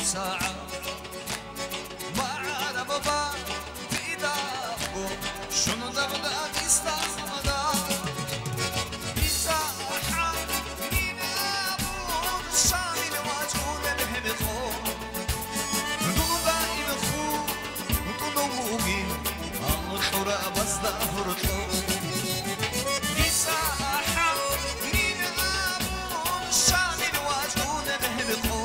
ساعة ما عرب با تيدابو شنو دبدا تستخمدا بساحة من أبو الشامل واجون الهبطو دوبا إنخو طلوغي الحرة بزدهر طلو بساحة من أبو الشامل واجون الهبطو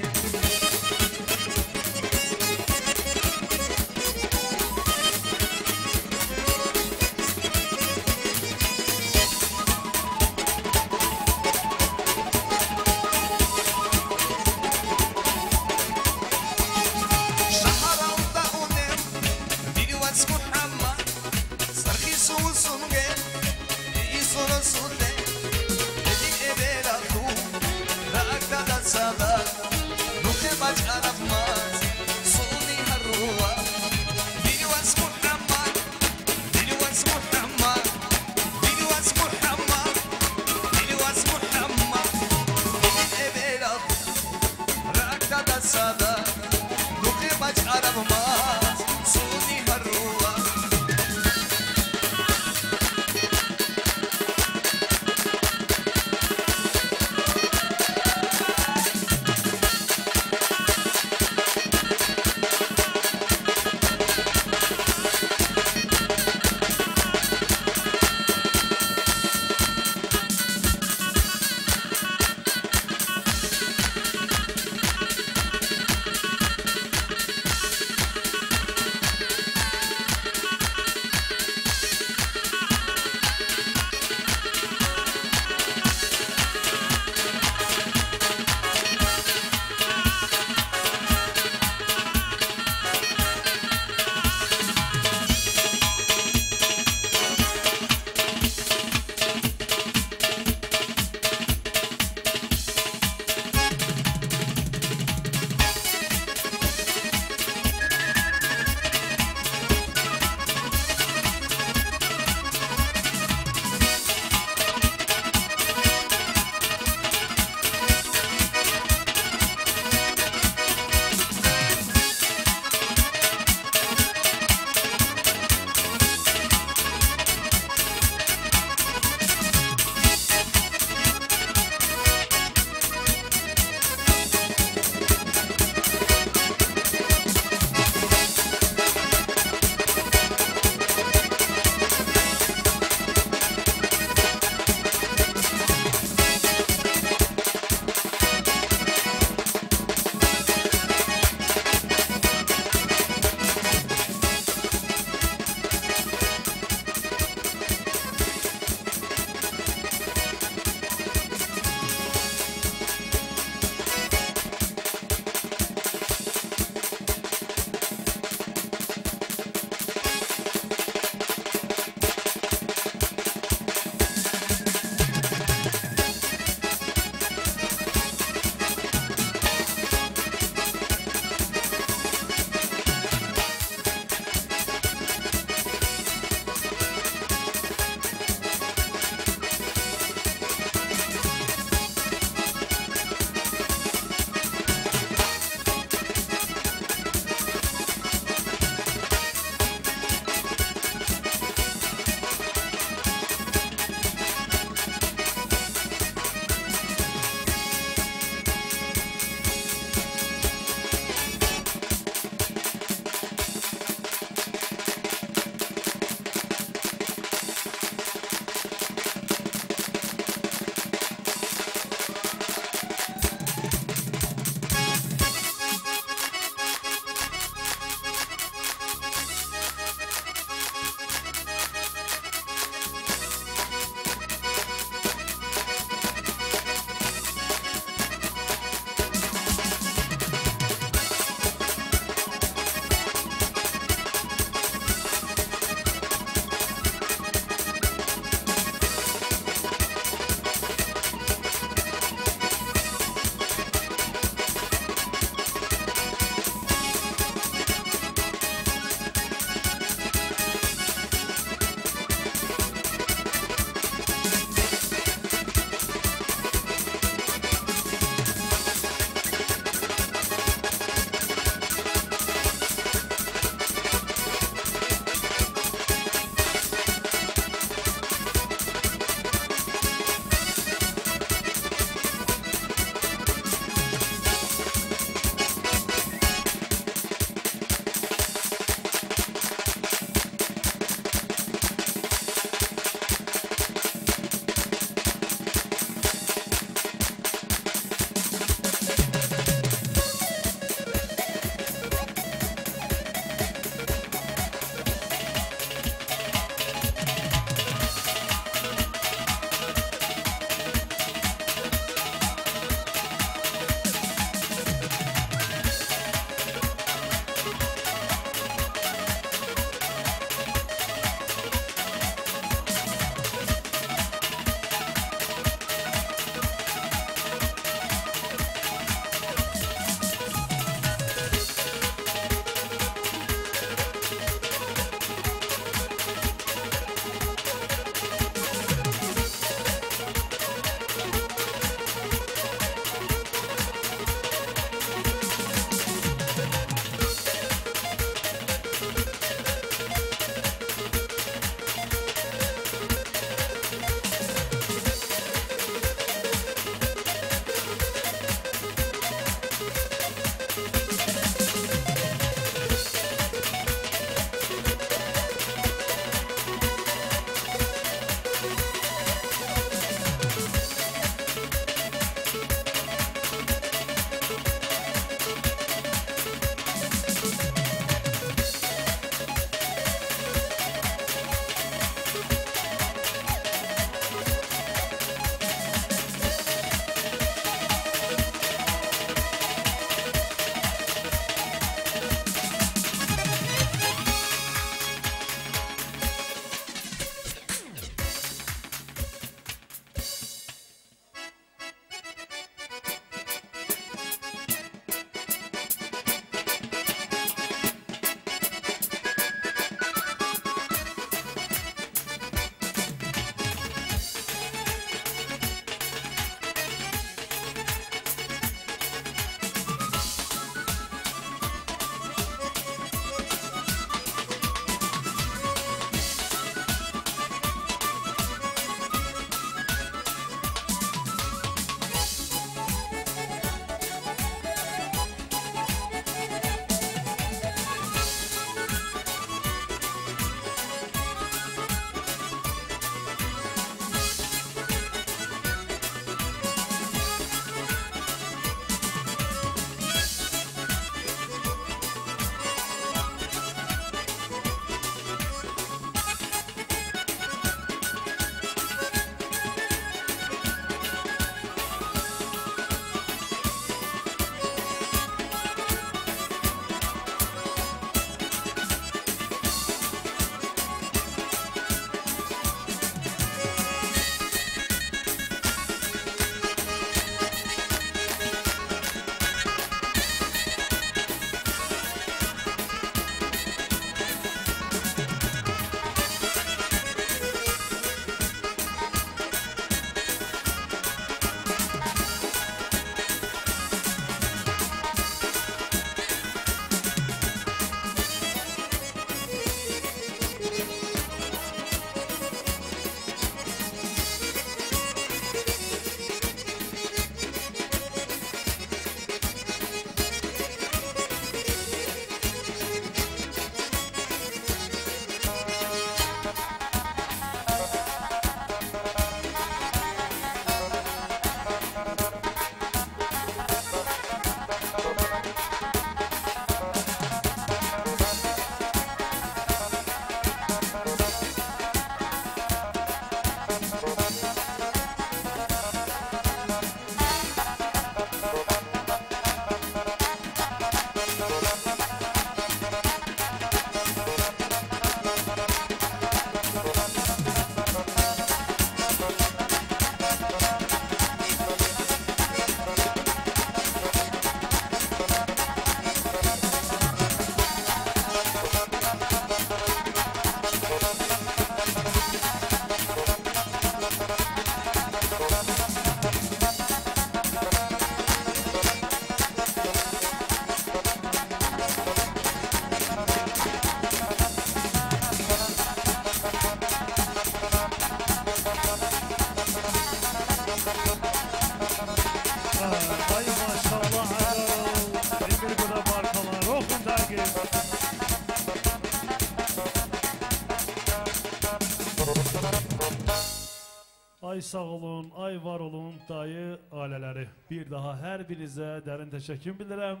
Ay sağ olun, ay var olun dayı ailələri. Bir daha hər birinizə dərin təşəkkür bildirəm.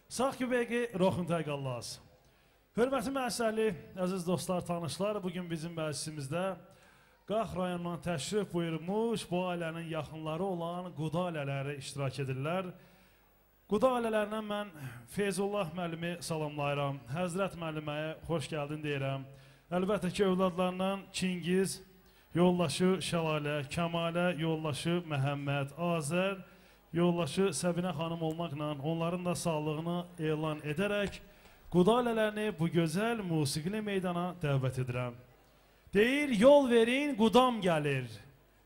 Sağ Kübəqi, Roxuntay Qallaz. Hörmətli məclisli, əziz dostlar, tanışlar, bugün bizim məclisimizdə Qax rayonundan təşrif buyurmuş bu ailənin yaxınları olan Quda ailələri iştirak edirlər. Quda ailələrindən mən Feyzullah müəllimi salamlayıram. Həzrət müəlliməyə xoş gəldin deyirəm. Əlbəttə ki, övladlarından Çingiz, yoldaşı Şəlalə, Kəmalə, yoldaşı Məhəmməd, Azər, yoldaşı Səbinə xanım olmaqla onların da sağlığını elan edərək Quda ailələrini bu gözəl musiqili meydana dəvət edirəm. Deyir, yol verin, qudam gəlir,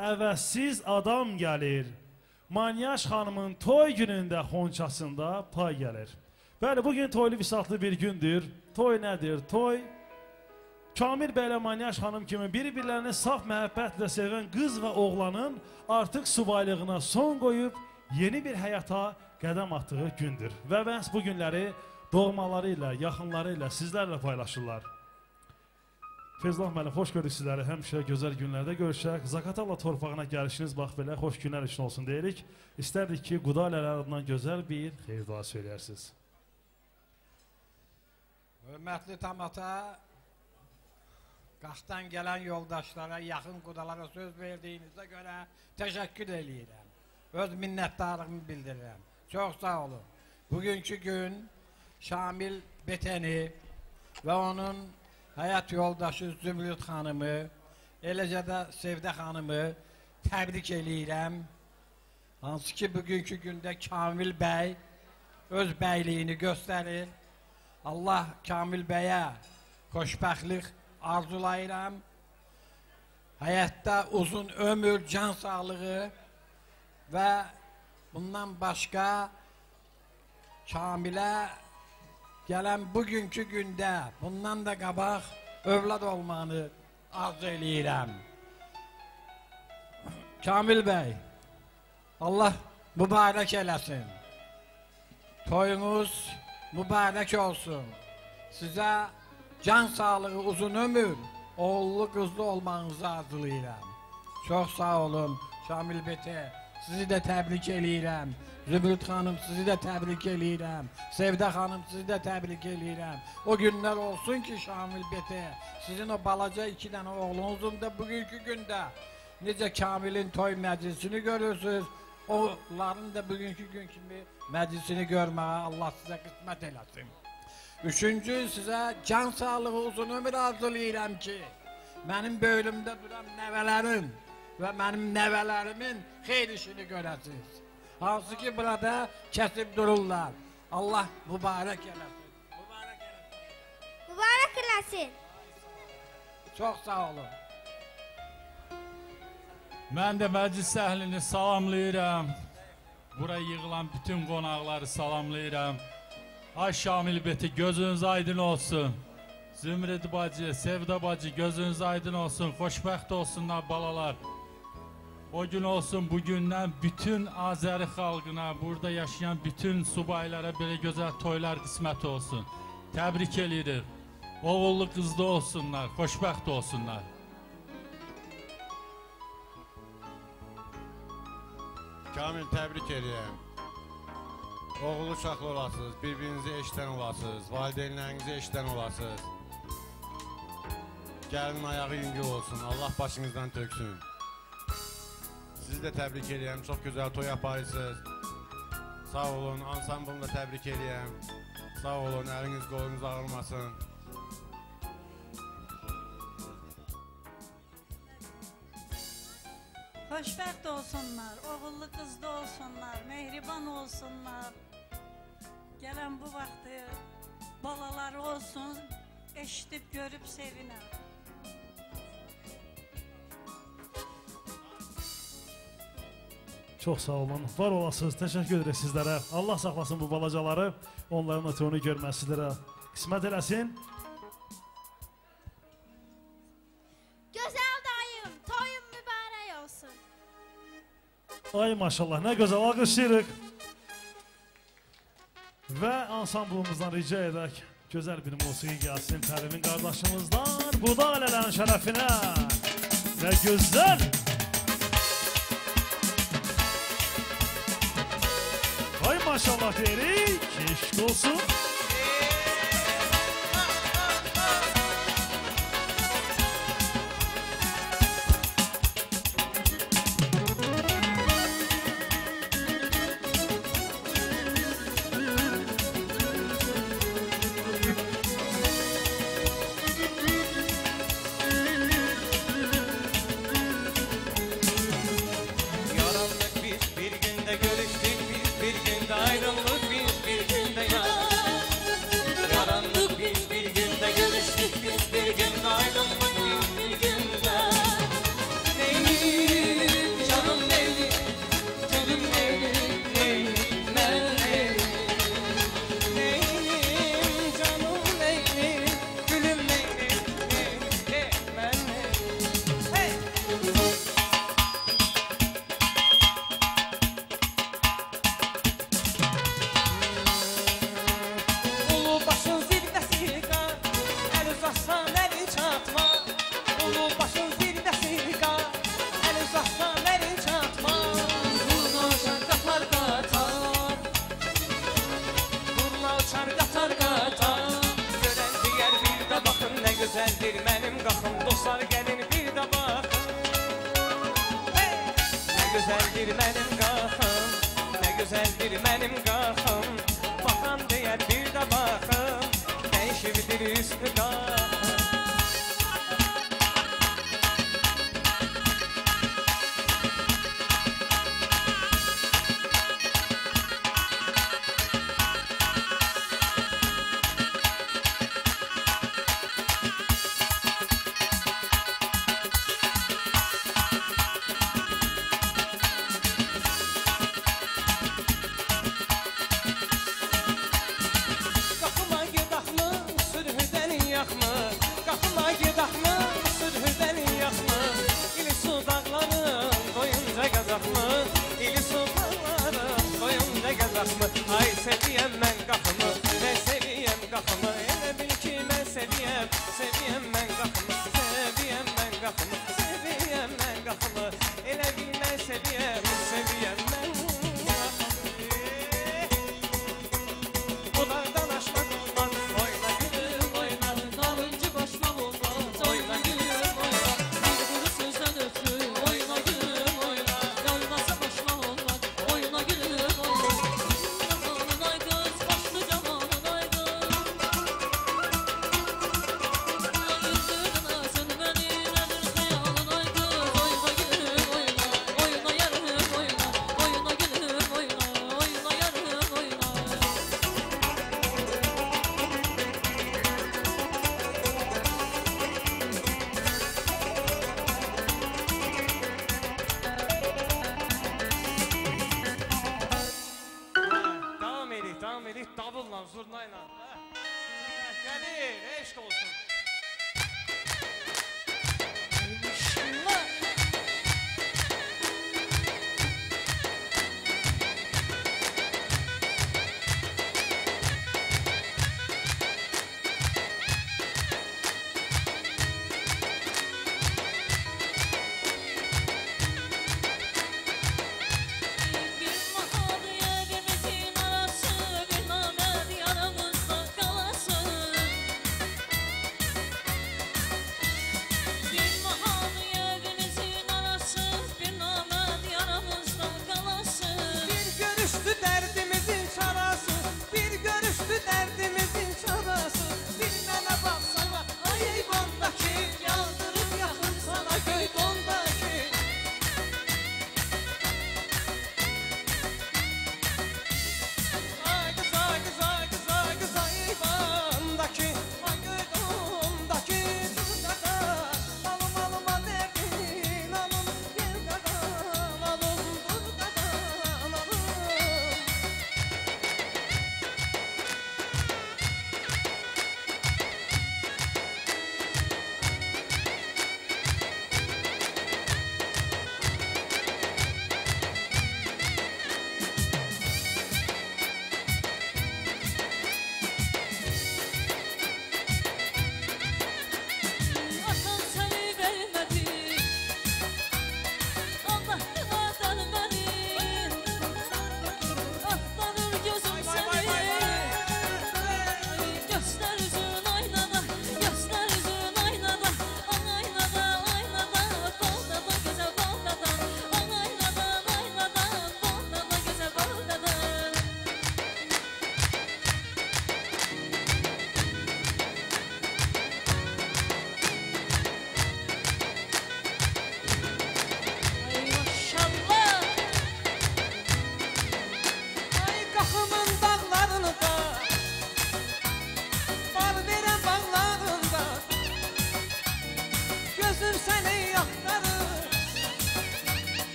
əvəzsiz adam gəlir. Manyaş xanımın toy günündə xonçasında pay gəlir. Bəli, bugün toylu visatlı bir gündür. Toy nədir? Toy, Kamil bəylə Manyaş xanım kimi bir-birlərini saf məhəbbətlə sevən qız və oğlanın artıq subaylığına son qoyub yeni bir həyata qədəm atdığı gündür. Və məhz bu günləri doğmaları ilə, yaxınları ilə sizlərlə paylaşırlar. Feyzullah müəllim, xoş gördük sizləri. Həmişə gözəl günlərdə görüşək. Zaqatala torpağına gəlişiniz bax belə xoş günlər üçün olsun deyirik. İstərdik ki, Quda ailələri adından gözəl bir xeyir dua söyləyərsiniz. Hörmətli tamata, Qaxdan gələn yoldaşlara, yaxın qudalara söz verdiyinizə görə təşəkkür eləyirəm. Öz minnətdarlığımı bildirirəm. Çox sağ olun. Bugünkü gün Şamil Beteni və onun həyat yoldaşı Zümrüd xanımı, eləcə də Sevdə xanımı təbrik eləyirəm. Hansı ki, bugünkü gündə Kamil bəy öz bəyliyini göstərir. Allah Kamil bəyə xoşbəxtlik arzulayıram. Həyatda uzun ömür, can sağlığı və bundan başqa Kamilə gələn bugünkü gündə bundan da qabaq övlad olmanı arzu eləyirəm. Kamil bəy, Allah mübarək eləsin. Toyunuz mübarək olsun. Sizə can sağlığı, uzun ömür, oğullu qızlı olmanızı arzulayıram. Çox sağ olun Şamil Bete, sizi də təbrik eləyirəm. Zümrüd xanım, sizi də təbrik eləyirəm. Sevdə xanım, sizi də təbrik eləyirəm. O günlər olsun ki Şamil Bete, sizin o balaca iki dənə oğlunuzun da bugünkü gündə necə Kamilin toy məclisini görürsünüz, onların da bugünkü gün kimi məclisini görməyə Allah sizə qismət eləsin. Üçüncü, sizə can sağlığı, uzun ömür arzulayıram ki, mənim böyrümdə duran nəvələrim və mənim nəvələrimin xeyir işini görəsiniz. Hansı ki, burada kəsib dururlar. Allah mübarək eləsin. Mübarək eləsin. Mübarək eləsin. Çox sağ olun. Mən də məclis əhlini salamlayıram. Buraya yığılan bütün qonaqları salamlayıram. Ay Şamil Beti, gözünüz aydın olsun. Zümrüd bacı, Sevda bacı, gözünüz aydın olsun. Xoşbəxt olsunlar balalar. O gün olsun bugündən bütün Azəri xalqına, burada yaşayan bütün subaylara belə gözəl toylar qismət olsun. Təbrik edirik. Oğullu qızlı olsunlar, xoşbəxt olsunlar. Kamil, təbrik edirəm. Oğullu uşaqlı olasınız, bir-birinizi eşidən olasınız, valideynlərinizi eşidən olasınız. Gəlin ayağı yüngül olsun, Allah başınızdan töksün. Sizi də təbrik edirəm, çox gözəl toy aparırsınız. Sağ olun, ansamblını da təbrik edirəm. Sağ olun, əliniz qolunuz ağrımasın. Xoşbəxt olsunlar, oğullu qızlı olsunlar, mehriban olsunlar. Gələn bu vaxtı balaları olsun, eşidib, görüb sevinər. Çox sağ olun, var olasınız, təşəkkür edirik sizlərə. Allah saxlasın bu balacaları, onların da toyunu görmək sizlərə qismət eləsin. Gözəl dayım, toyun mübarək olsun. Ay maşallah, nə gözəl alqışlayırıq. Və ansamblımızdan rica edək, gözəl bir musiqi gəlsin Pərvin qardaşımızdan, Quda ailələrin şərəfinə. Nə gözəl! Maşallah deyirik, eşq olsun.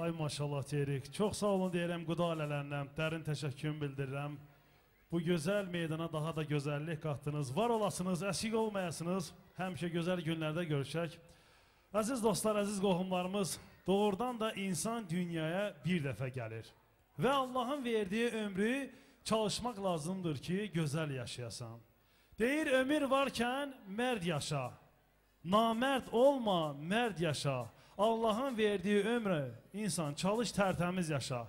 Ay maşallah deyirik. Çox sağ olun deyirəm quda ailələrinə, dərin təşəkkürümü bildirirəm. Bu gözəl meydana daha da gözəllik qatdınız. Var olasınız, əsik olmayasınız. Həmişə gözəl günlərdə görüşək. Əziz dostlar, əziz qohumlarımız, doğrudan da insan dünyaya bir dəfə gəlir. Və Allahın verdiyi ömrü çalışmaq lazımdır ki, gözəl yaşayasan. Deyir, ömür varkən mərd yaşa. Namərd olma, mərd yaşa. Allahın verdiyi ömrü insan çalış tərtəmiz yaşa.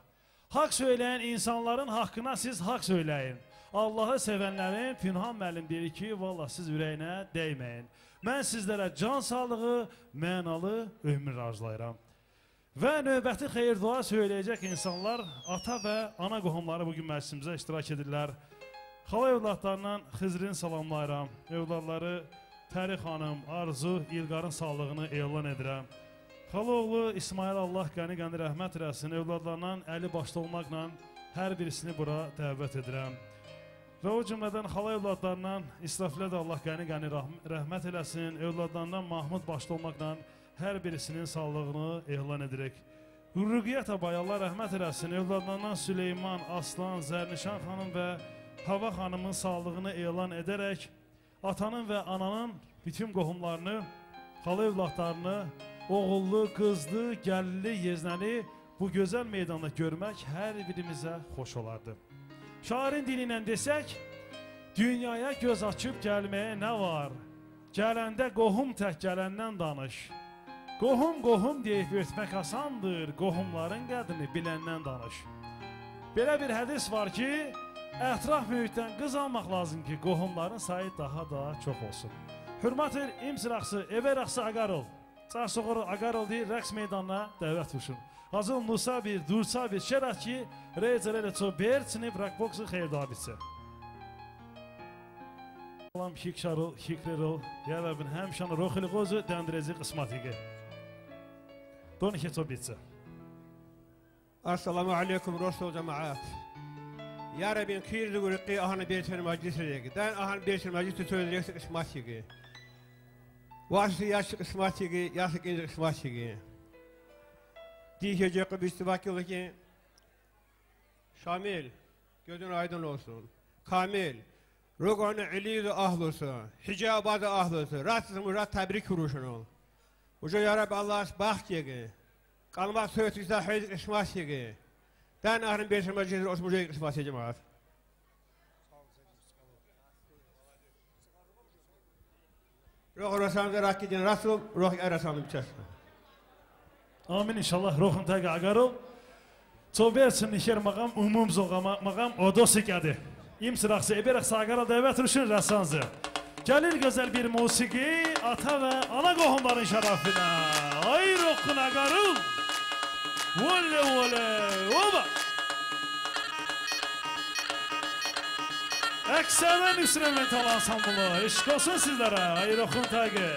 Haqq söyləyən insanların haqqına siz haqq söyləyin. Allahı sevənlərin Pünhan müəllim deyir ki, vallah siz ürəyinə dəyməyin. Mən sizlərə can sağlığı, mənalı ömür arzulayıram. Və növbəti xeyir-dua söyləyəcək insanlar ata və ana qohumları bugün məclisimizə iştirak edirlər. Xala övladlarından Xizrin salamlayıram. Övladları Təri xanım, Arzu, İlqarın sağlığını elan edirəm. Xala oğlu İsmail Allah qəni-qəni rəhmət eləsin. Övladlarından əli başda olmaqla hər birisini bura dəvət edirəm. Və o cümlədən xala övladlarından İsrafilə də Allah qəni-qəni rəhmət eləsin. Övladlarından Mahmud başda olmaqla hər birisinin sağlığını elan edirik. Rüqiyyət abay Allah rəhmət eləsin. Övladlarından Süleyman, Aslan, Zərnişan xanım və Hava xanımın sağlığını elan edərək atanın və ananın bütün qohumlarını, xala övladlarını, oğullu, qızlı, gəlli, yeznəli bu gözəl meydanda görmək hər birimizə xoş olardı. Şairin dili ilə desək, dünyaya göz açıb gəlməyə nə var? Gələndə qohum tək gələndən danış. Qohum qohum deyib ötmək asandır, qohumların qədrini biləndən danış. Belə bir hədis var ki, ətraf mühitdən qız almaq lazım ki, qohumların sayı daha da çox olsun. Hürmətir imsi rəqsi, evə rəqsi aqarol. Çarsoğuru aqarol deyir, rəqs meydanına dəvət olsun. Hazır Musa bir, Dursa bir, şərət ki, reycə ço berçini, brakboksu xeyir dua bitsin. Salam hikşarol, hikrerol, ya Rəbbin həmişə roxili qozu dəndirəcək qismat iqi. Doni ki ço bitsin. Assalamu aleykum Rasul cemaat. Ya Rabbin khir zugurqi ahana berçen meclis edegi. Dan ahana berçen meclis söyleyecek qismat yigi. Vasi yaş qismat yigi, yaş ikinci qismat yigi. Diyecek bir ki Şamil, gözün aydın olsun. Kamil, Ruqanı İliz ahlısı, Hicabad ahlısı, rahatsız murat tebrik kuruşunu. Uca ya Rabbi Allah baxt yigi. Qalmaq söğütüyse hayır qismat yigi. Dan ahın berçen meclis osmucay qismat cemaat. Ruh rasamda rakidin rasul, ruh erasamda biçer. Amin inşallah ruhun təqə aqarol. Çobersin nişer maqam umum zoğa maqam odosik adı. İmsi rəqsi, ebe rəqsi aqarol dəvət rüşün rəsanzı. Gəlir gözəl bir musiqi ata və ana qohumların şərəfinə. Ay ruhun aqarol. Vole vole, oba! Əksərdən instrumental ansamblı, eşq olsun sizlərə, ay ruhun təqə.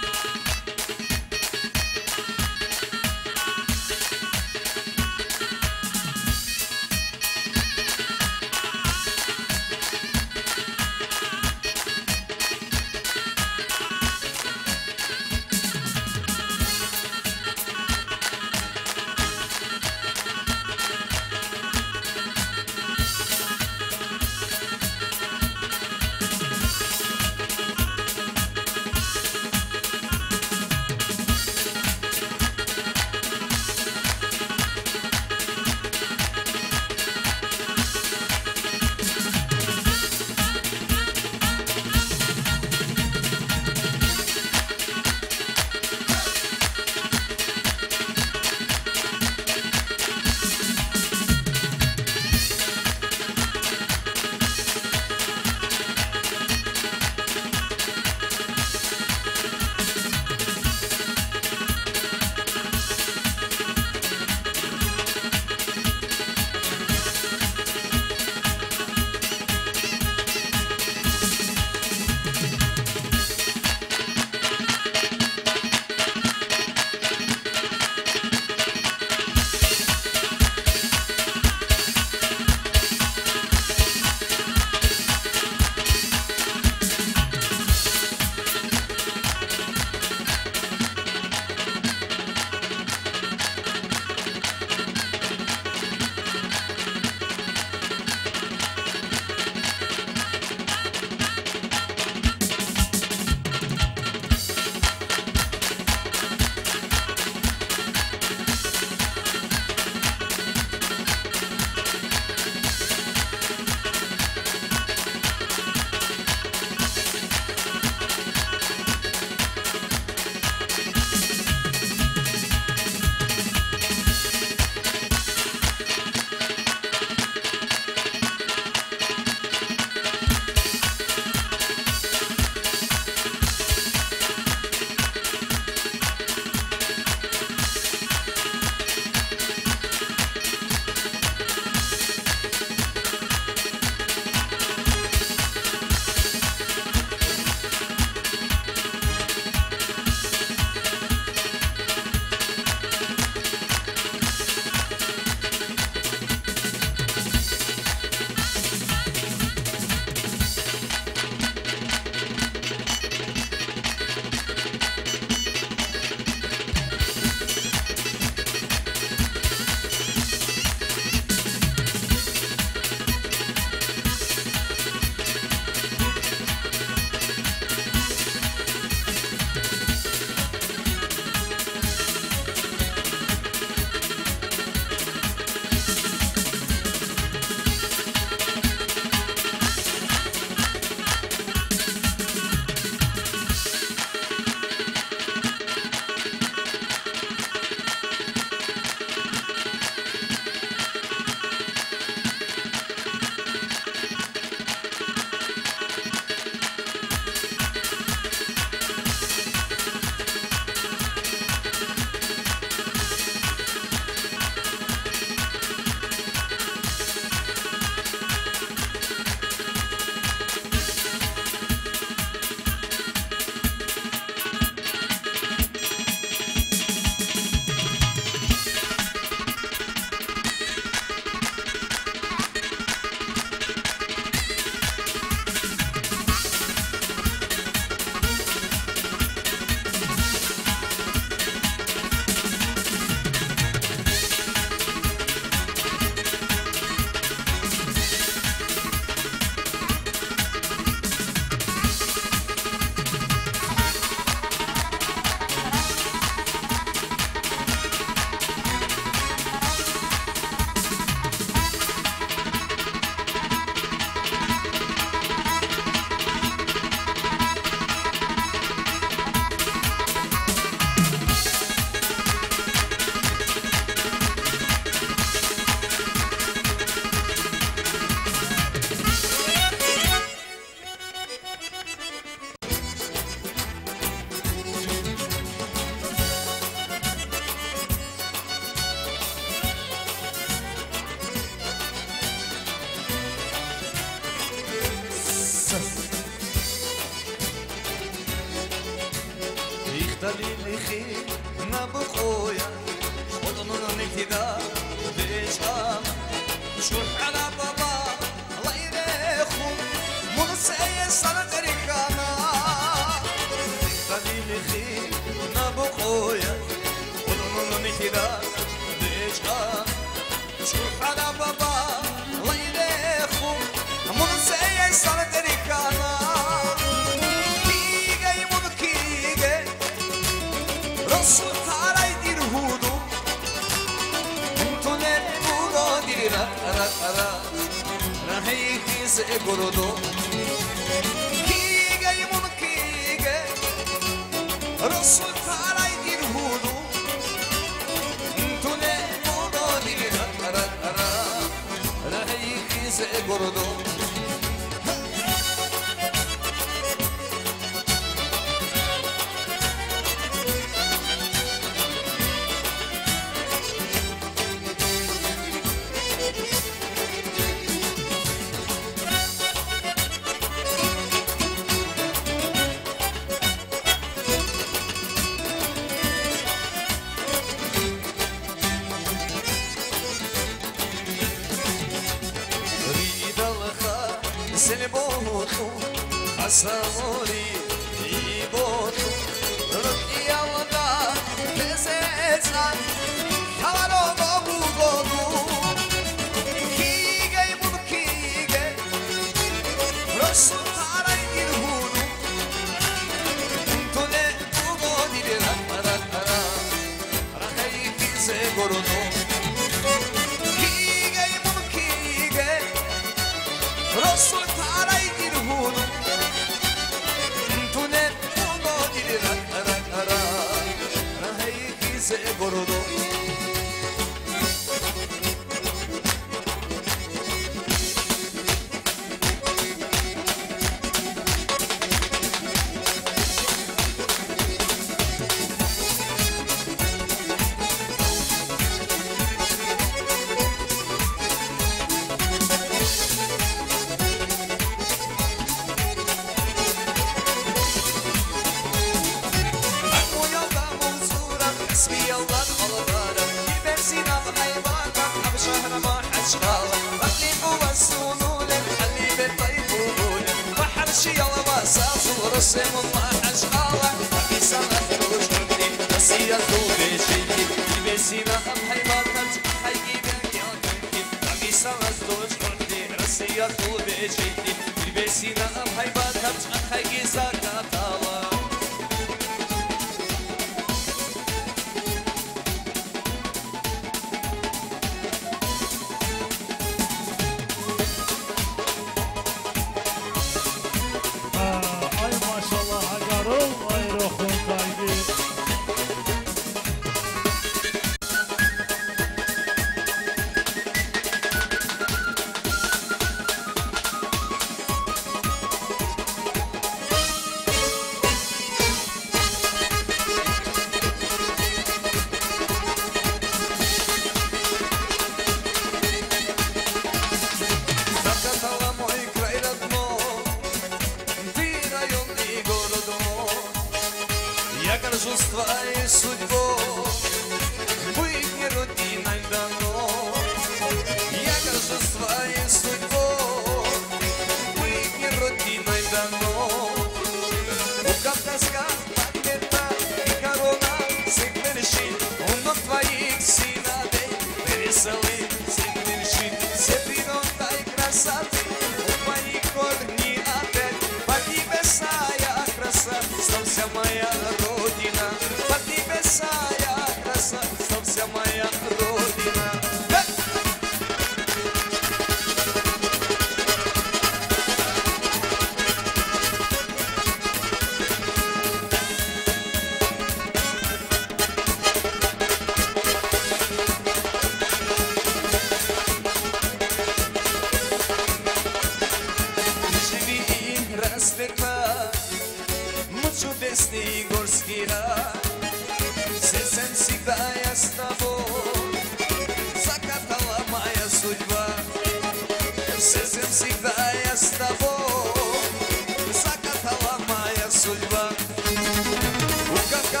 У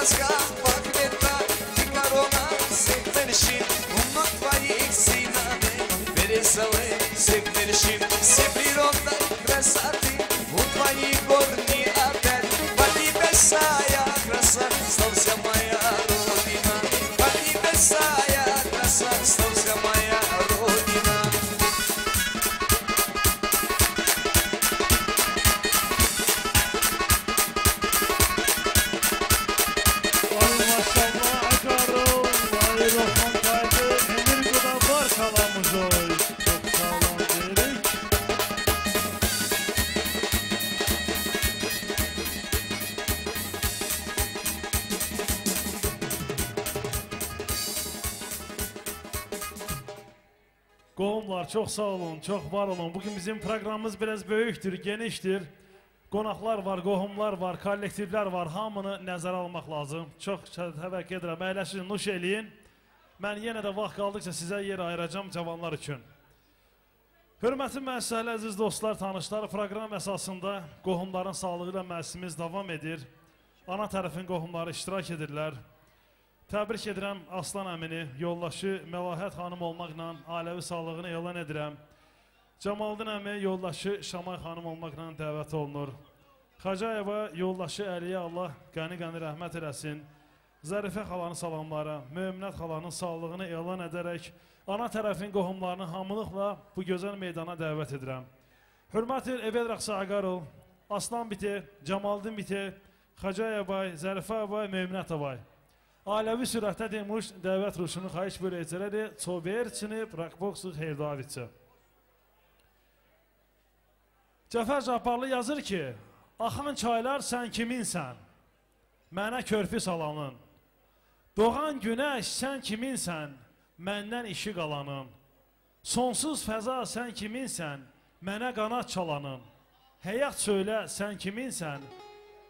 Твоих сынами пересылы всех вершин, все природа красоты, у твоих корни опять под небеса я краса, славься моя родина, под небеса я краса, славься моя родина. Qohumlar, çox sağ olun, çox var olun. Bugün bizim proqramımız biraz böyükdür, genişdir. Qonaqlar var, qohumlar var, kollektivlər var. Hamını nəzərə almaq lazım. Çox təvəkkə edirəm. Əyləşin, nuş eləyin. Mən yenə də vaxt qaldıqca sizə yer ayıracağam cavanlar üçün. Hörmətli məclislərli, əziz dostlar, tanışlar, proqram əsasında qohumların sağlığı ilə məclisimiz davam edir. Ana tərəfin qohumları iştirak edirlər. Təbrik edirəm Aslan əmini, yoldaşı Məlahət xanım olmaqla ailəvi sağlığını elan edirəm. Cəmaldin əmi, yoldaşı Şamay xanım olmaqla dəvət olunur. Xacayeva, yoldaşı Əliyə Allah qəni-qəni rəhmət eləsin. Zərifə xalanı salamlara, Möminət xalanın sağlığını elan edərək ana tərəfin qohumlarını hamılıqla bu gözəl meydana dəvət edirəm. Hörmətli Evel Rəqsi Ağarov, Aslan biti, Cəmaldin biti, Xacayevay, Zərifə abay, Möminət abay. Ailəvi sürətdə demiş, dəvət ruşunu xahiş böləcələri Çoberçini, Rakboksuz Heydaviçi. Cəfər Cabbarlı yazır ki, axan çaylar sən kiminsən, mənə körpü salanın. Doğan günəş sən kiminsən, məndən işi qalanın. Sonsuz fəza sən kiminsən, mənə qanad çalanın. Həyat söylə sən kiminsən,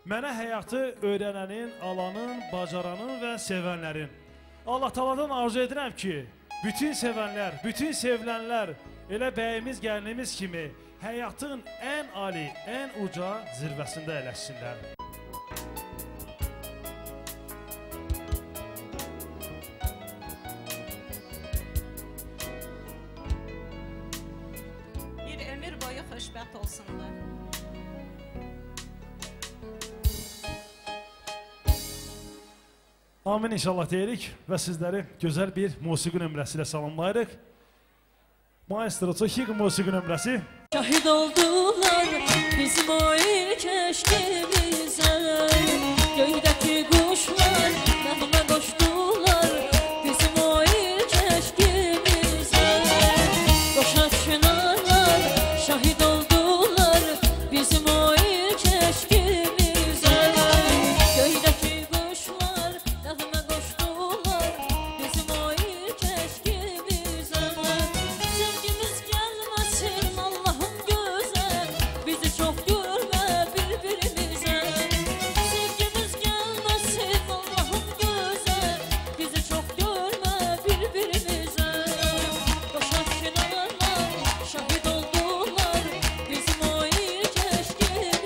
mənə həyatı öyrənənin, alanın, bacaranın və sevənlərin. Allah Taala'dan arzu edirəm ki, bütün sevənlər, bütün sevilənlər elə bəyimiz, gəlinimiz kimi həyatın ən ali, ən uca zirvəsində əyləşsinlər. Bir ömür boyu xoşbəxt olsunlar. Amin inşallah deyirik və sizləri gözəl bir musiqi nömrəsi ilə salamlayırıq. Maestro Çoxiq musiqi nömrəsi. Şahid oldular bizim o ilk eşqimizə, göydəki quşlar nəğmə qoşdular bizim o ilk eşqimizə. Qoşa çınarlar şahid oldular bizim o ilk eşqimizə, göydəki quşlar nəğmə qoşdular bizim o ilk eşqimizə. Sevgimiz gəlməsin Allahım gözə, bizi çox görmə bir-birimizə. Sevgimiz gəlməsin Allahım gözə, bizi çox görmə bir-birimizə. Qoşa çınarlar şahid oldular bizim o ilk eşqimizə.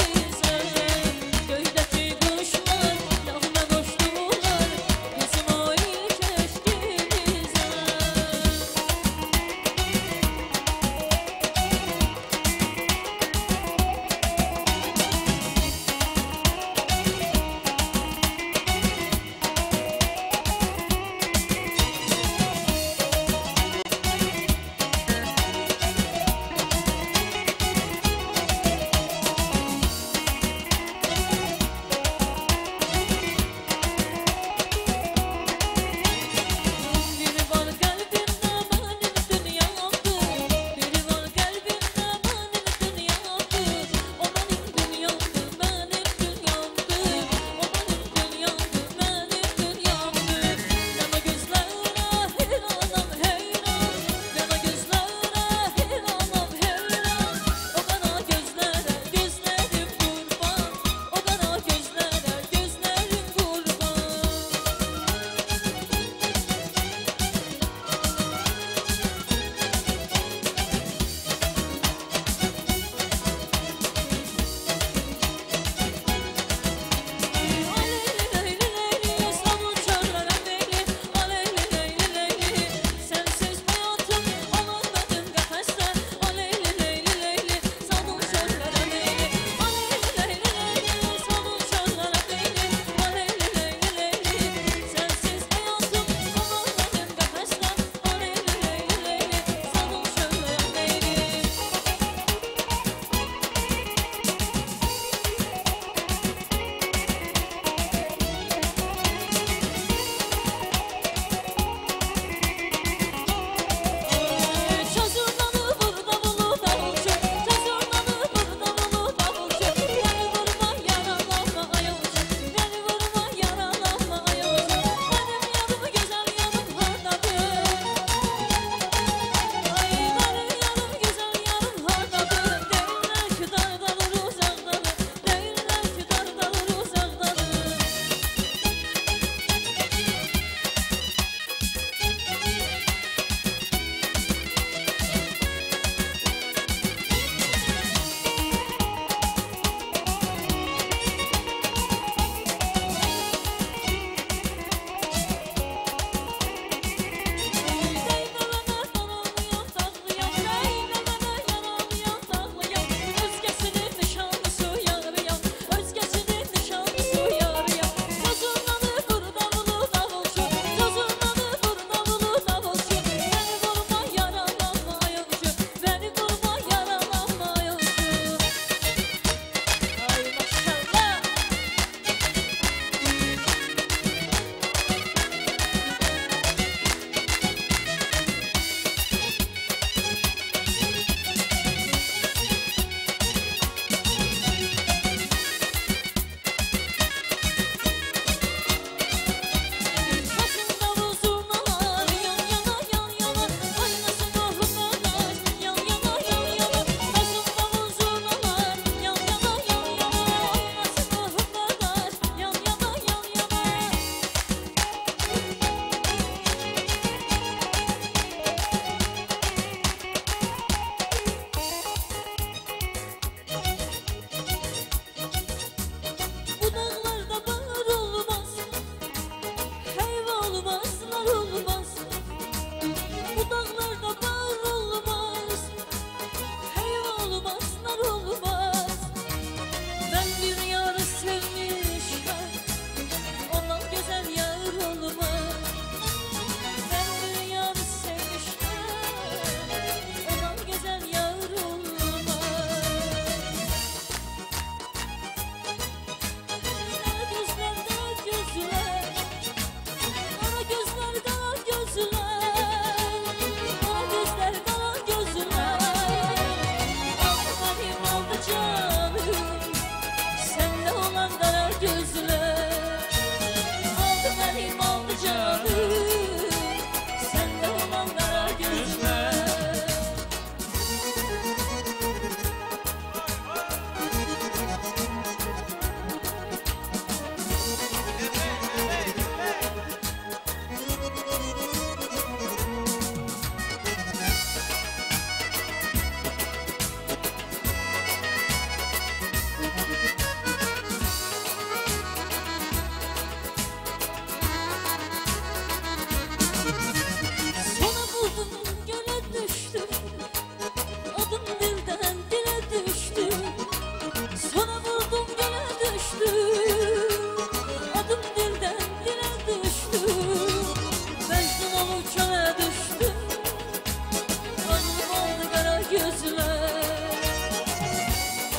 gözlər.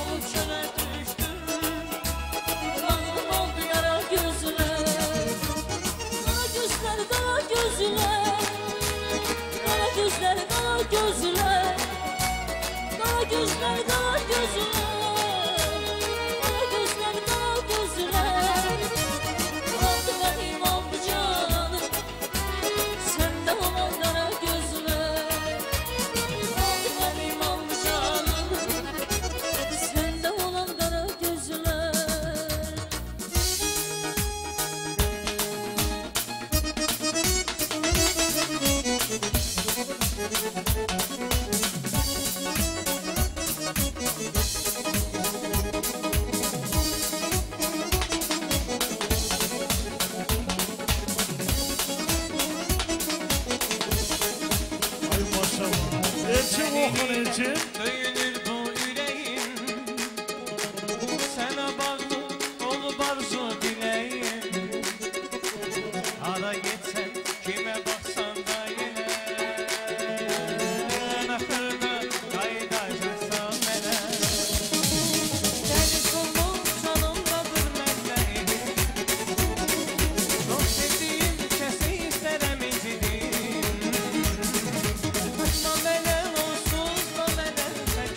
Olub çölə düşdüm, bağrım oldu yara gözlər. Qara gözlər, qara gözlər, qara gözlər, qara gözlər, qara gözlər, qara gözlər, qara gözlər, qara gözlər. Aldı mənim, aldı canım, səndə olan qara gözlər. Aldı mənim, aldı canım, səndə olan qara gözlər. Ay maşallah. Elçin oxun Elçin. Döyünür bu ürəyim, sənə bağlı olub arzu diləyim. Hara getsən, kimə baxsan da yenə, axırda qayıdacaqsan mənə. Dəniz olmuş canımdadır məndəyin, çox sevdiyim kəsi istərəm incidim. Kaçma mənə, onsuz da mənə çəkin.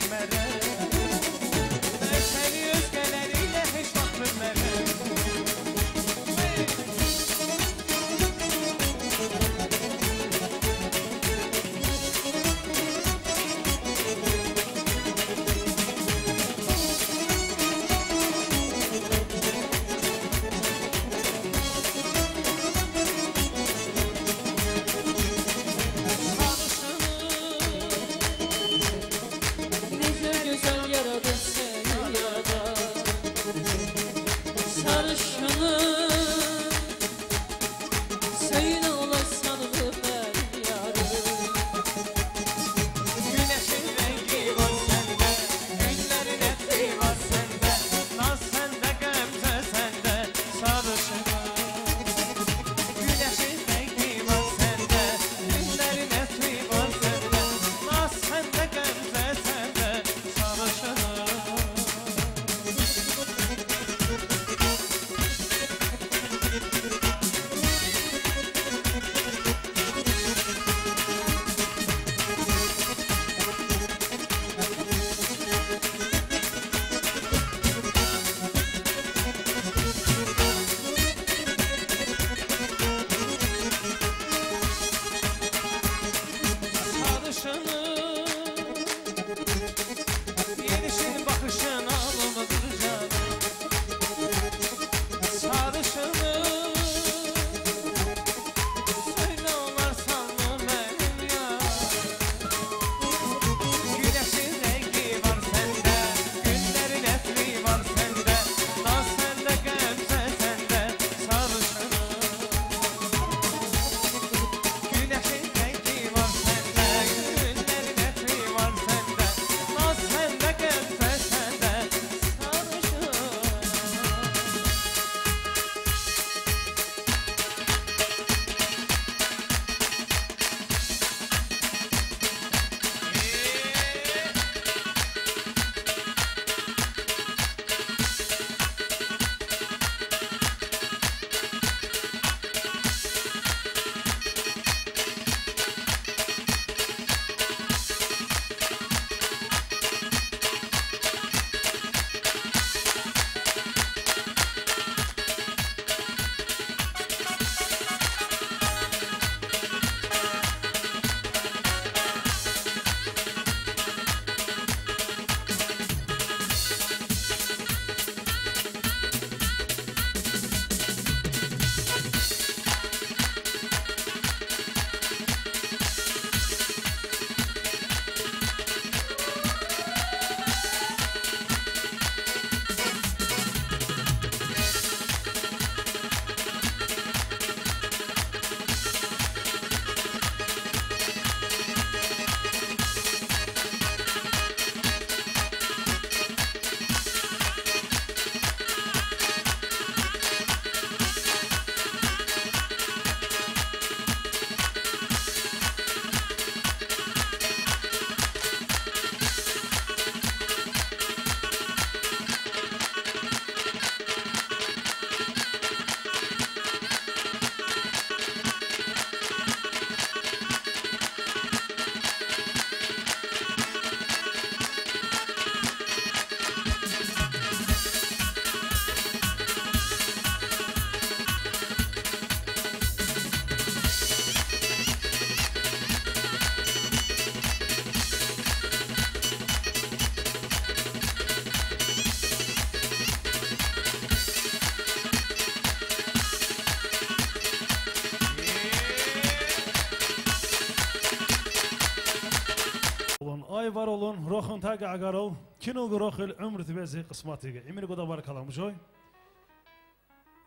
Tay var olun, roxun tay qaqarol, kinul roxil ömrü tibezi qismatiga. Emir qoda var kalamışoy.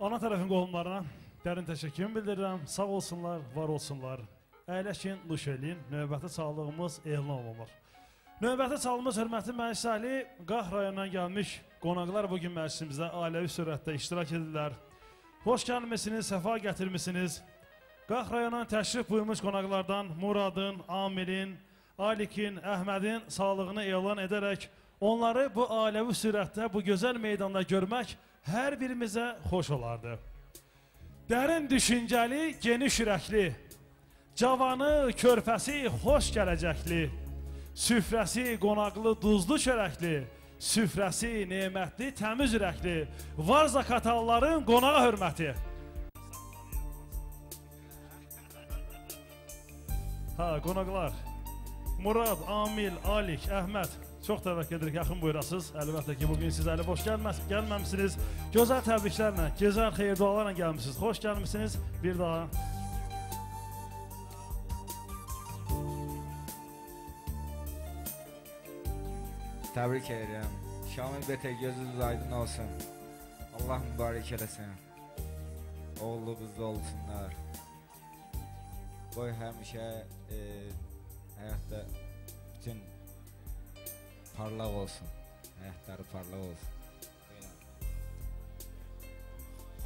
Ana tərəfin qohumlarına dərin təşəkkürümü bildirirəm. Sağ olsunlar, var olsunlar. Əyləşin, nuş eləyin. Növbəti çağlığımız elan olunur. Növbəti çağlığımız hörmətli məclis əhli Qah rayonundan gəlmiş qonaqlar bugün məclisimizdə ailəvi sürətdə iştirak edirlər. Xoş gəlmisiniz, səfa gətirmisiniz. Qah rayonundan təşrif buyurmuş qonaqlardan Muradın, Amilin, Alikin, Əhmədin sağlığını elan edərək onları bu ailəvi sürətdə, bu gözəl meydanda görmək hər birimizə xoş olardı. Dərin düşüncəli, geniş ürəkli, cavanı, körpəsi xoş gələcəkli, süfrəsi qonaqlı, duzlu çörəkli, süfrəsi nemətli, təmiz ürəkli, var zakatalların qonağa hörməti. Ha, qonaqlar, Murad, Amil, Alik, Əhməd, çox təvəkkül edirik, yaxın buyurasınız. Əlbəttə ki, bugün siz əli boş gəlməmişsiniz. Gözəl təbriklərlə, gözəl xeyir dualarla gəlmişsiniz. Xoş gəlmişsiniz. Bir daha. Təbrik edirəm. Şamil Bətə, gözünüz aydın olsun. Allah mübarək eləsin. Oğullu qızlı olsunlar. Qoy həmişə həyatda bütün parlaq olsun. Həyatları parlaq olsun.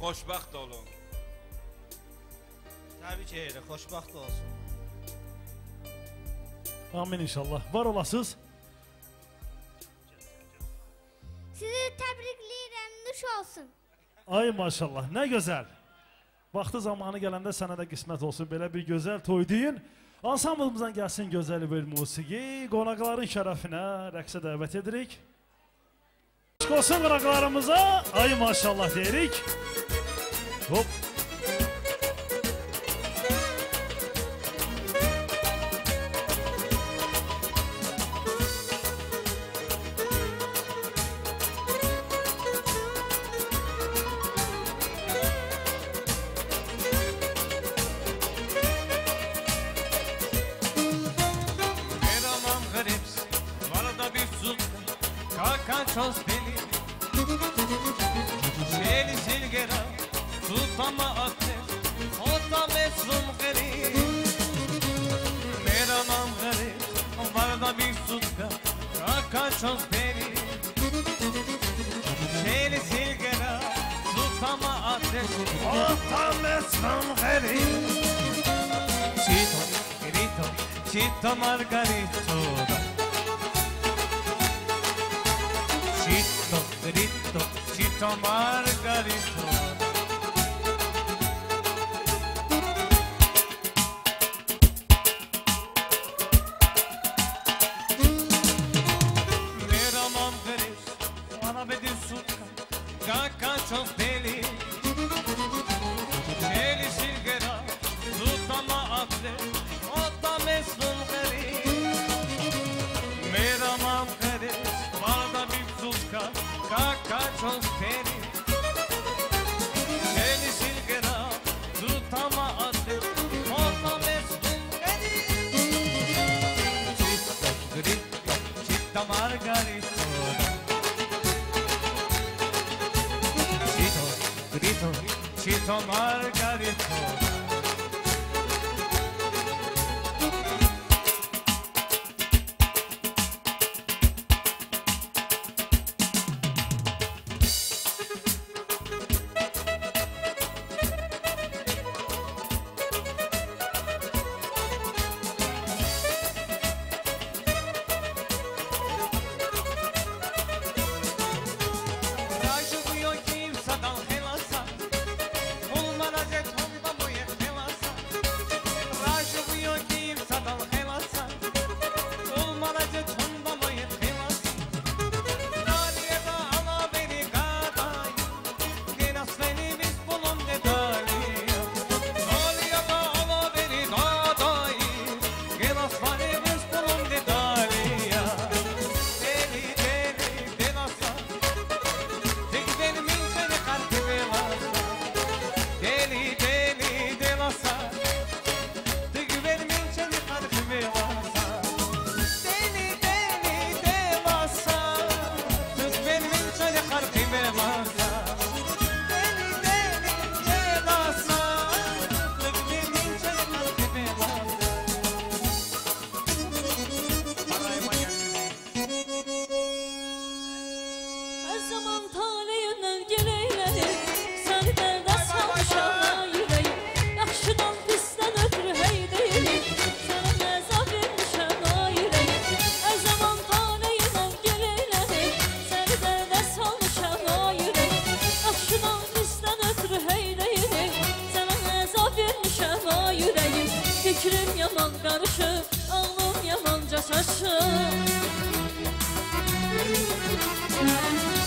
Xoşbəxt olun. Təbrik edirəm, xoşbəxt olsun. Amin inşallah. Var olasınız. Sizi təbrikləyirəm, nuş olsun. Ay maşallah, nə gözəl. Vaxtı zamanı gələndə sənə də qismət olsun belə bir gözəl toy düyün. Ansamblımızdan gəlsin gözəl bir musiqi. Qonaqların şərəfinə rəqsə dəvət edirik. Aşk olsun qonaqlarımıza. Ay maşallah deyirik. Hop. Chito Margarito, Chito, grito, Chito Margarito. Mera mamderis, ana bedin sutka, kakachos deli, Çeli silgera, tutama atle. Chito Margarito.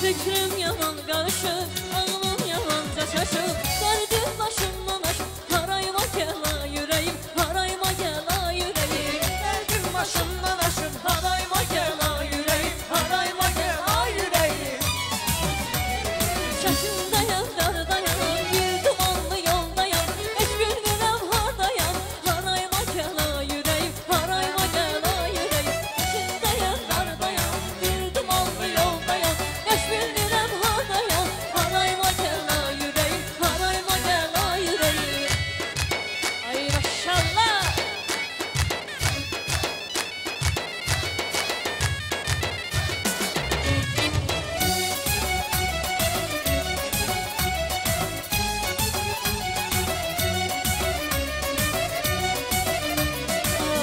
Fikrim yaman qarışıb, ağlım yamanca şaşıb, dərdim başımdan aşıb, harayıma gəl ay ürəyim, harayıma gəl ay ürəyim. Dərdim başımdan aşıb, harayıma gəl ay ürəyim, harayıma gəl ay ürəyim. Çəkindəyəm, dardayam, bir dumanlı yoldayam, heç bilmirəm hardayam, harayıma gəl ay ürəyim, harayıma gəl ay ürəyim. Çəkindəyəm, dardayam, bir dumanlı yoldayam, heç bilmirəm hardayam, harayıma gəl ay ürəyim, harayıma gəl ay ürəyim. Ay maşallah.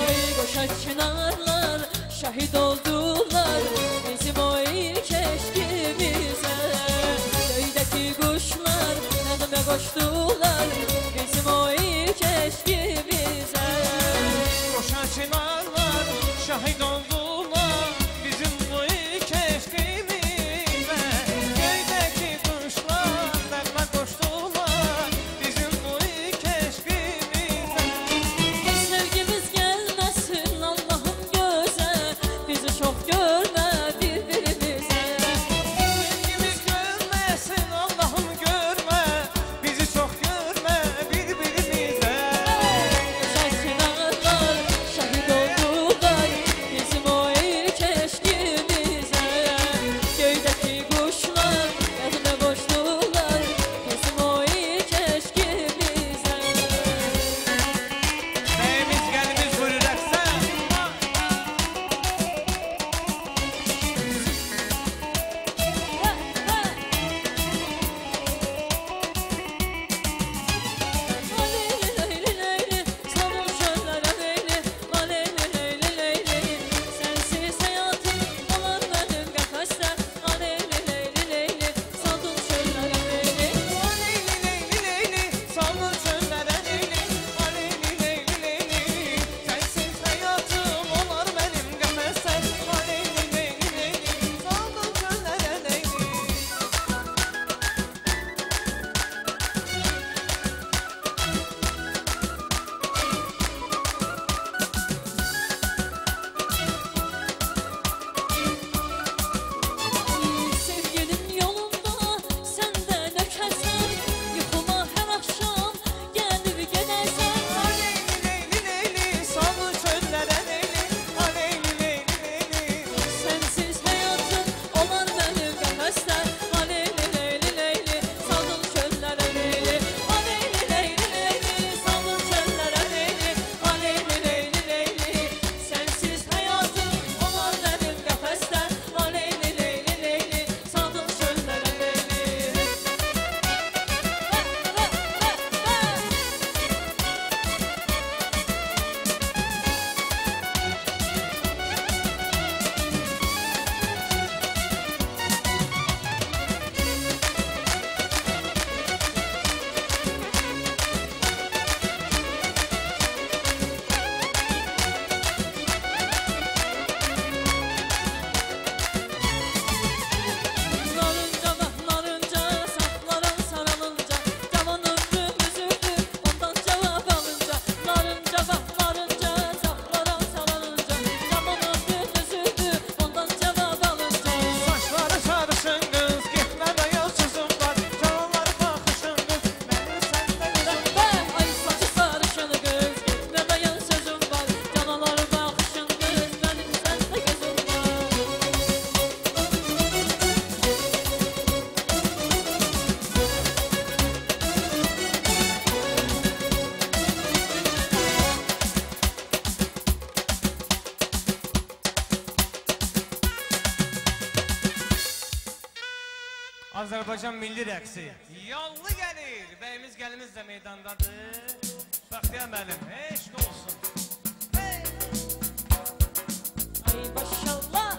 Ay qoşa çınarlar şahid oldular bizim o ilk eşkimize. Göydeki kuşlar nəğmə qoşdular bizim o ilk eşkimize. Qoşa çınarlar şahid oldular bizim bu ilk eşkimize. Göydeki kuşlar nəğmə qoşdular bizim bu ilk eşkimize. Sevgimiz gelmesin Allah'ım göze, bizi çok görme birbirimize. Sevgimiz görmesin Allah'ım görme, bizi çok görme birbirimize. Qoşa çınarlar şahid oldular bizim o ilk eşkimize. Göydeki kuşlar nəğmə qoşdular bizim o ilk eşkimize. Bəyimiz gəlimiz buyur rəqsə. Leyli leyli leyli, savur çöllərə leyli, leyli leyli leyli. Sənsiz həyatım olar mənim qəfəsdə, leyli leyli leyli, saldın çöllərə leyli. Leyli leyli leyli, saldın çöllərə leyli, leyli leyli leyli. Sənsiz həyatım olar mənim qəfəsdə, leyli leyli leyli, saldın çöllərə leyli. Sevginin yolunda sən də nökərsən, yuxuma hər axşam gəlib gedərsən. Leyli leyli leyli, saldın çöllərə leyli, leyli leyli leyli. Sənsiz həyatım olar mənim qəfəsdə, leyli leyli leyli, saldın çöllərə leyli. Leyli leyli leyli, saldın çöllərə leyli, leyli leyli leyli. Sənsiz həyatım olar mənim qəfəsdə, leyli leyli leyli, saldın çöllərə leyli. Narınca narınca, saflara sarılınca, cavan ömrüm üzüldü ondan cavab alınca. Narınca narınca, saflara sarılınca, cavan ömrüm üzüldü ondan cavab alınca. Saçları sarışın qız, getmə dayan sözüm var. Canlar baxışın qız, mənim səndə gözüm var. Ay saçı sarışın qız, getmə dayan sözüm var. Canalar baxışın qız, mənim səndə gözüm var. Azərbaycan milli rəqsi yallı gəlir. Bəyimiz gəlimiz də meydandadır. Bəxtiyar müəllim, eşq olsun. Ay maşallah.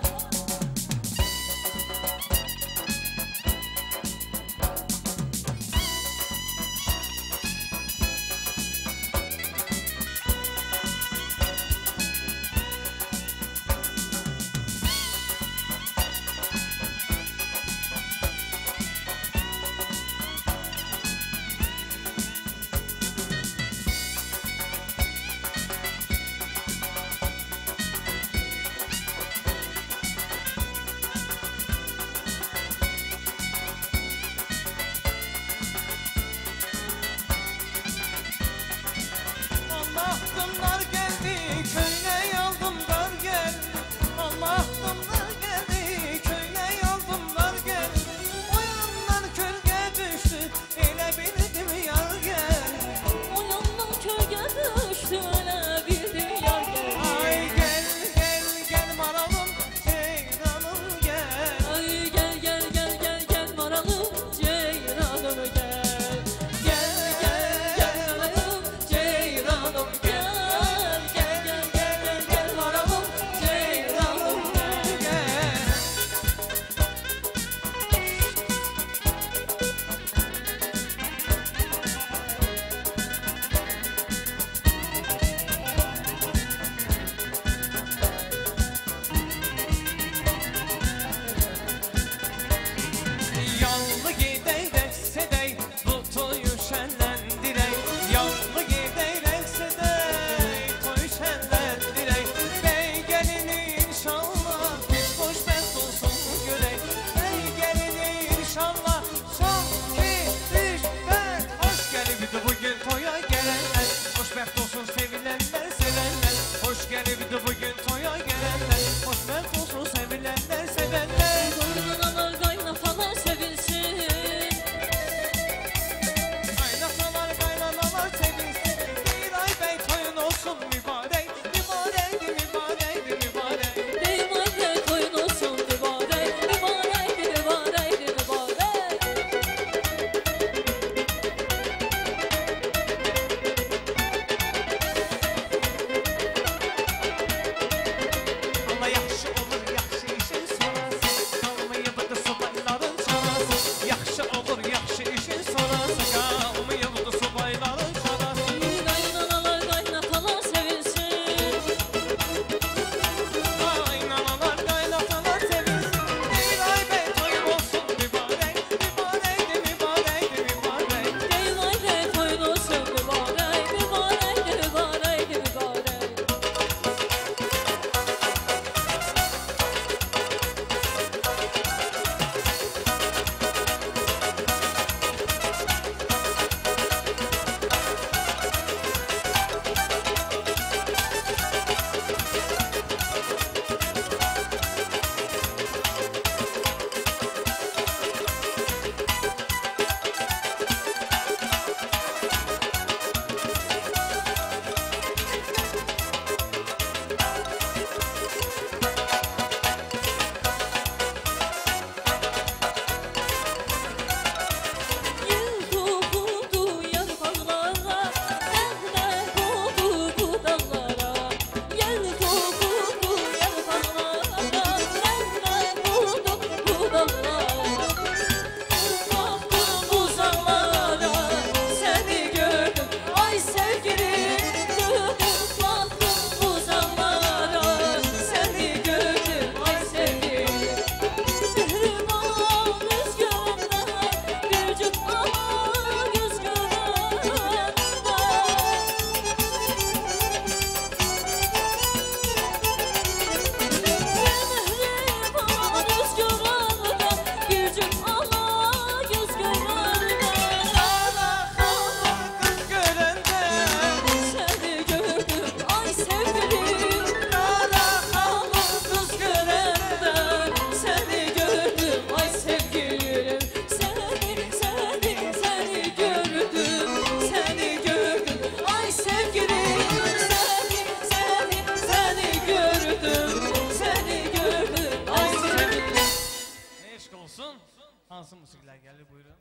Hansı musiqilər gəlir, buyurun.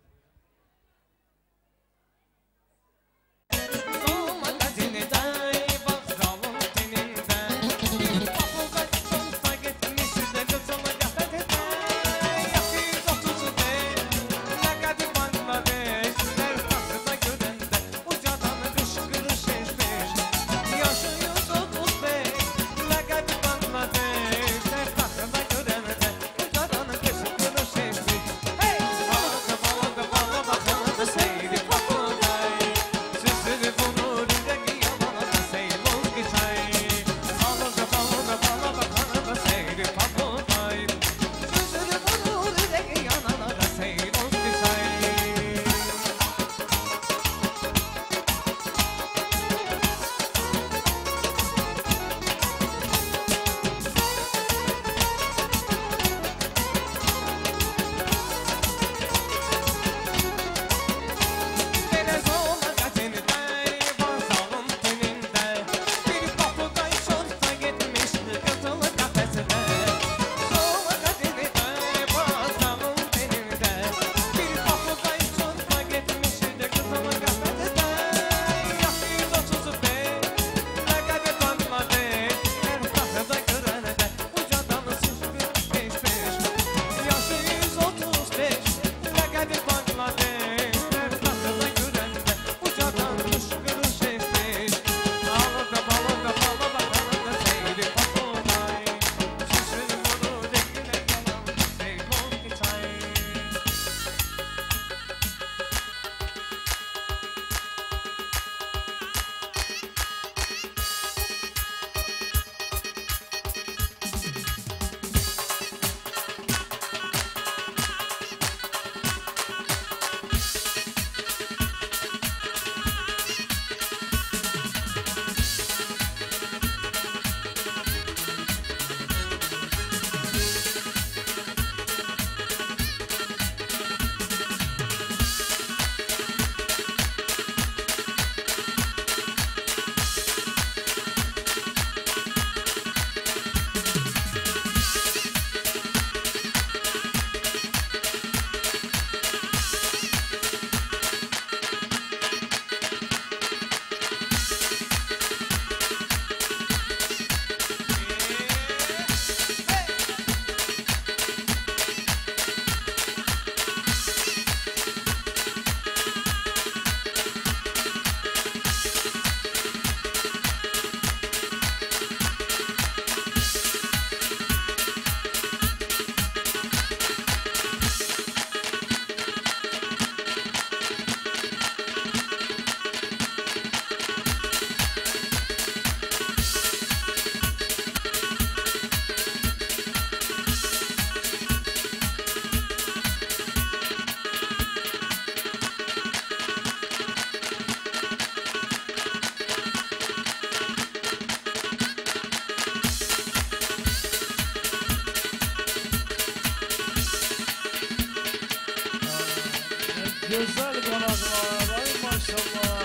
Gözəl qonaqlar, ay maşallah.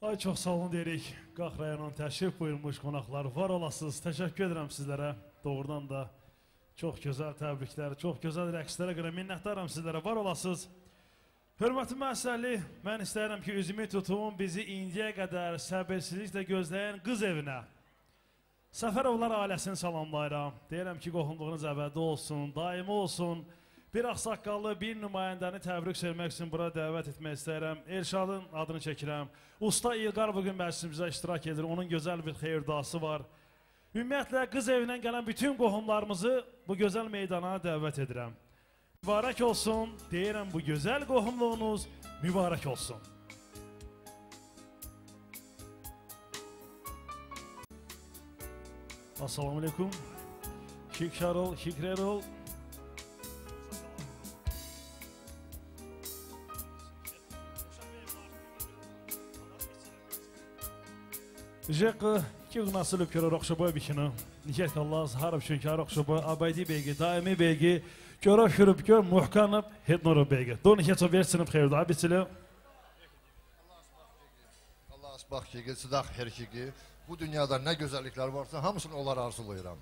Ay, çox sağ olun deyirik. Qax rayonunun təşrif buyurmuş qonaqlar, var olasınız. Təşəkkür edirəm sizlərə. Doğrudan da çox gözəl təbriklər, çox gözəl rəqslərə görə minnətdaram sizlərə. Var olasınız. Hörmətli məsələli, mən istəyirəm ki, üzümü tutum bizi indiyə qədər səbirsizliklə gözləyən qız evinə. Səfərovlar ailəsini salamlayıram. Deyirəm ki, qohumluğunuz əbədi olsun, daimi olsun. Bir ağsaqqallı, bir nümayəndəni təbrik söyləmək üçün bura dəvət etmək istəyirəm. Elşadın adını çəkirəm. Usta İlqar bugün məclisimizə iştirak edir. Onun gözəl bir xeyir-duası var. Ümumiyyətlə, qız evindən gələn bütün qohumlarımızı bu gözəl meydana dəvət edirəm. Mübarək olsun, deyirəm bu gözəl qohumluğunuz mübarək olsun. Assalamu aleykum. Şik şarol, şikrerol. Жеқы кигнасылып көрөрөкшобой бихина. Нихет Allah harab şünkar Abaydi beygi, Daimi beygi, görö şürüp gör muhkanıp Hednoru beygi. Don nihет versinip xeyirdi abisili. Allah asbaq ki, sidaq herkiki. Bu dünyada nə gözəlliklər varsa hamısını onlara arzulayıram.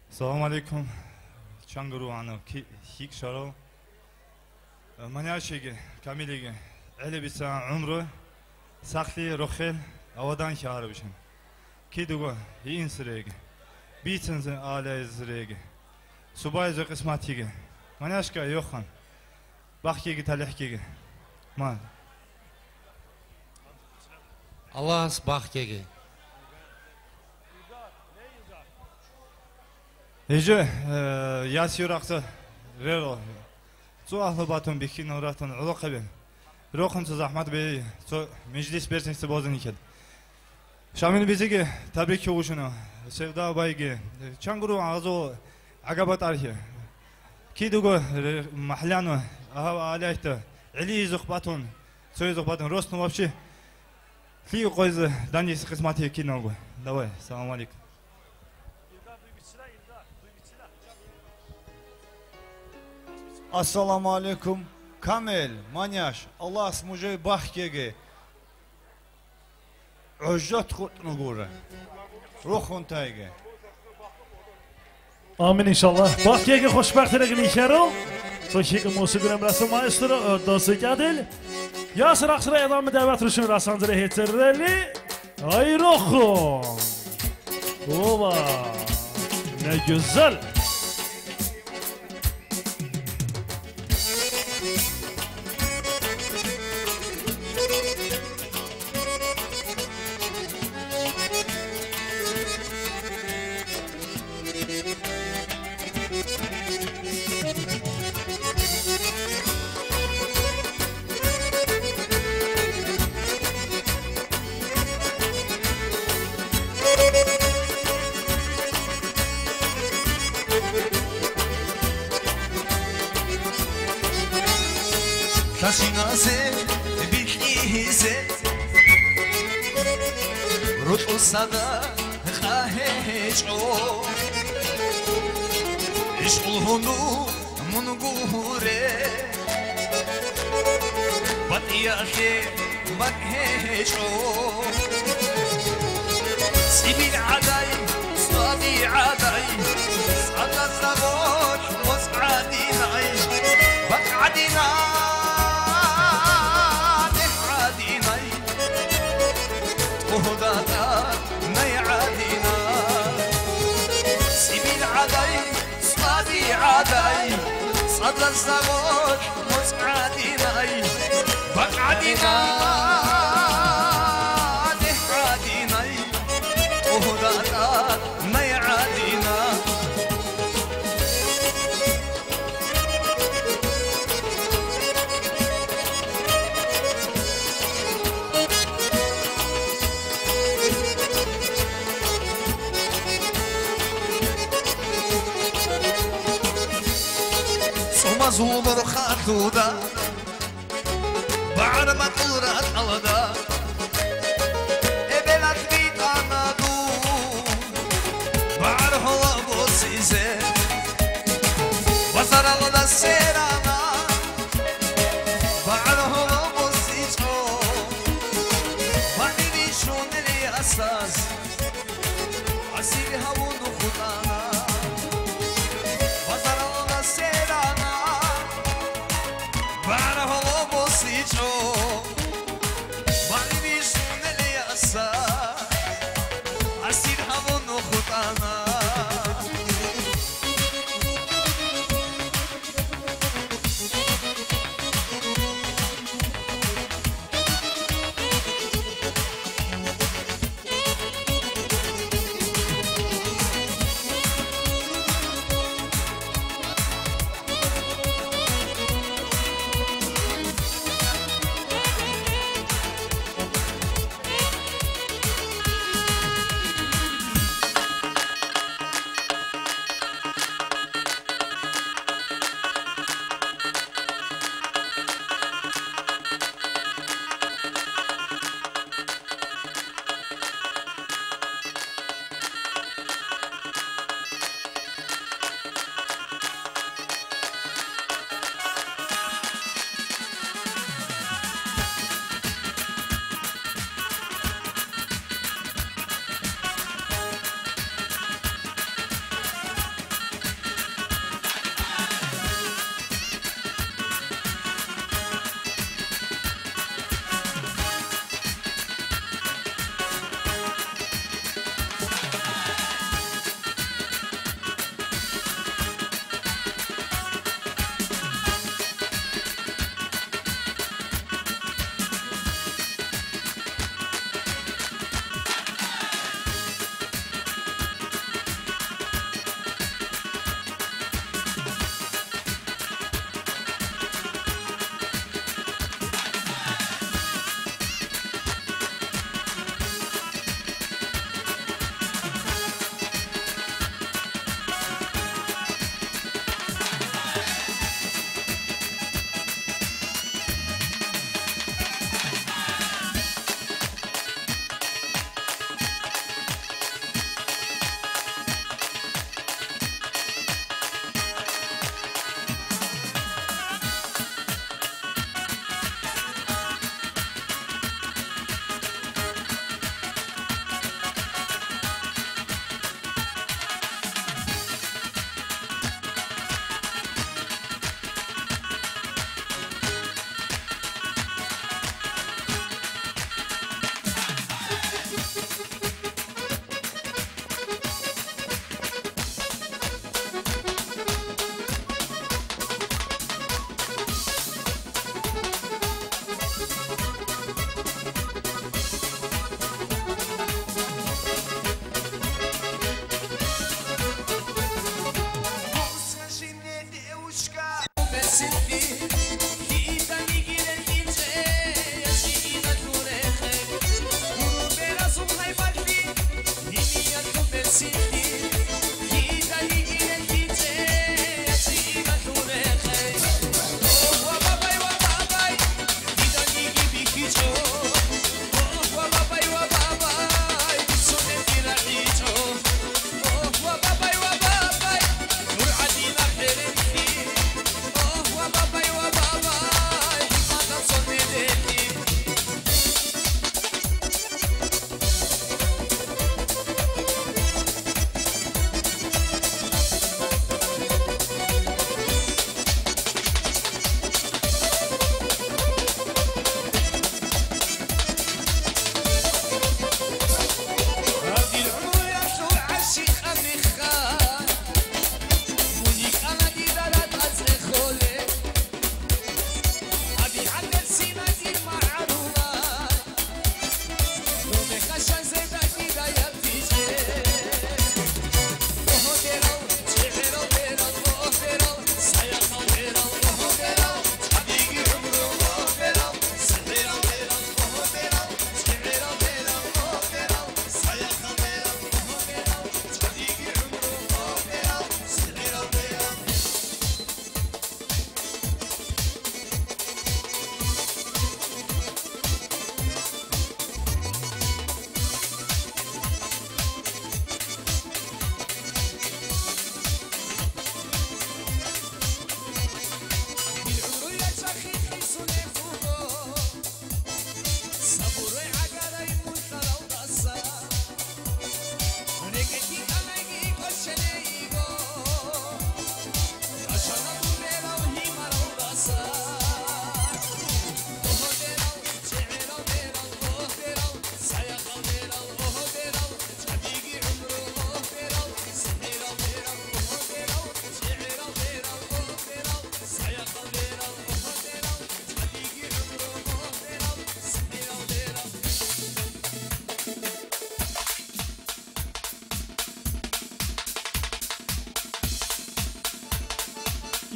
Salam aleyküm. Çanguruanı hik şaro. Manyaşigi, Kamiligi, Elbisa umru, Saxli Roxel, Avadan Karbişin. Kidugo, Insregi, Bitsenze Alezregi, Subayze Qismatigi, Manyaşka Yoxan, Baxkigi Talihkigi. Man. Allah baxkigi. Ece, Yasir Rero. Zu ahlı batun bikin uğratın uluqabin. Roxun zahmet bey, meclis bersinse bozun ikel. Şamil bizigi tebrik oluşunu, Sevda baygi, Çanguru ağzı agabat arhi. Kidugo mahlanu, aha alayhta, Ali zuhbatun, söz zuhbatun, rostun вообще. Ли qoyzi danis qismati kinogo. Давай, салам алейкум. Assalamu alaikum. Kamil, Manyaş, Allah smujay baxkege. Hüccət xutnugura. Ruhun tayge. Amin inşallah. Baxkege xoşbəxt eləgin İkərol. Soşiqi musiqi rəmrəsi maestro Ördası Qədil. Yasir Aqsıra edamı dəvət rüşün Rasancıra Heçerreli. Ay Roxun. Oba. Nə gözəl. Taşinase bitlize Rutulsada khaheço İşulhunu mungure Batiyate bakheço Sibil aday, sadi aday Sada zavot, mos'adinay Bak'adinay صدر الزواج مسعديناي بقعدينا نهعديناي وهدانا ما يعادينا Mazlumur xatuda Bağırma qulrat alda Ebelat bitanadu Bağır hola bu size Bazaralda serana Bağır hola bu sizo Bağır şuneli asas Asir havunu xudana Bazaralda serana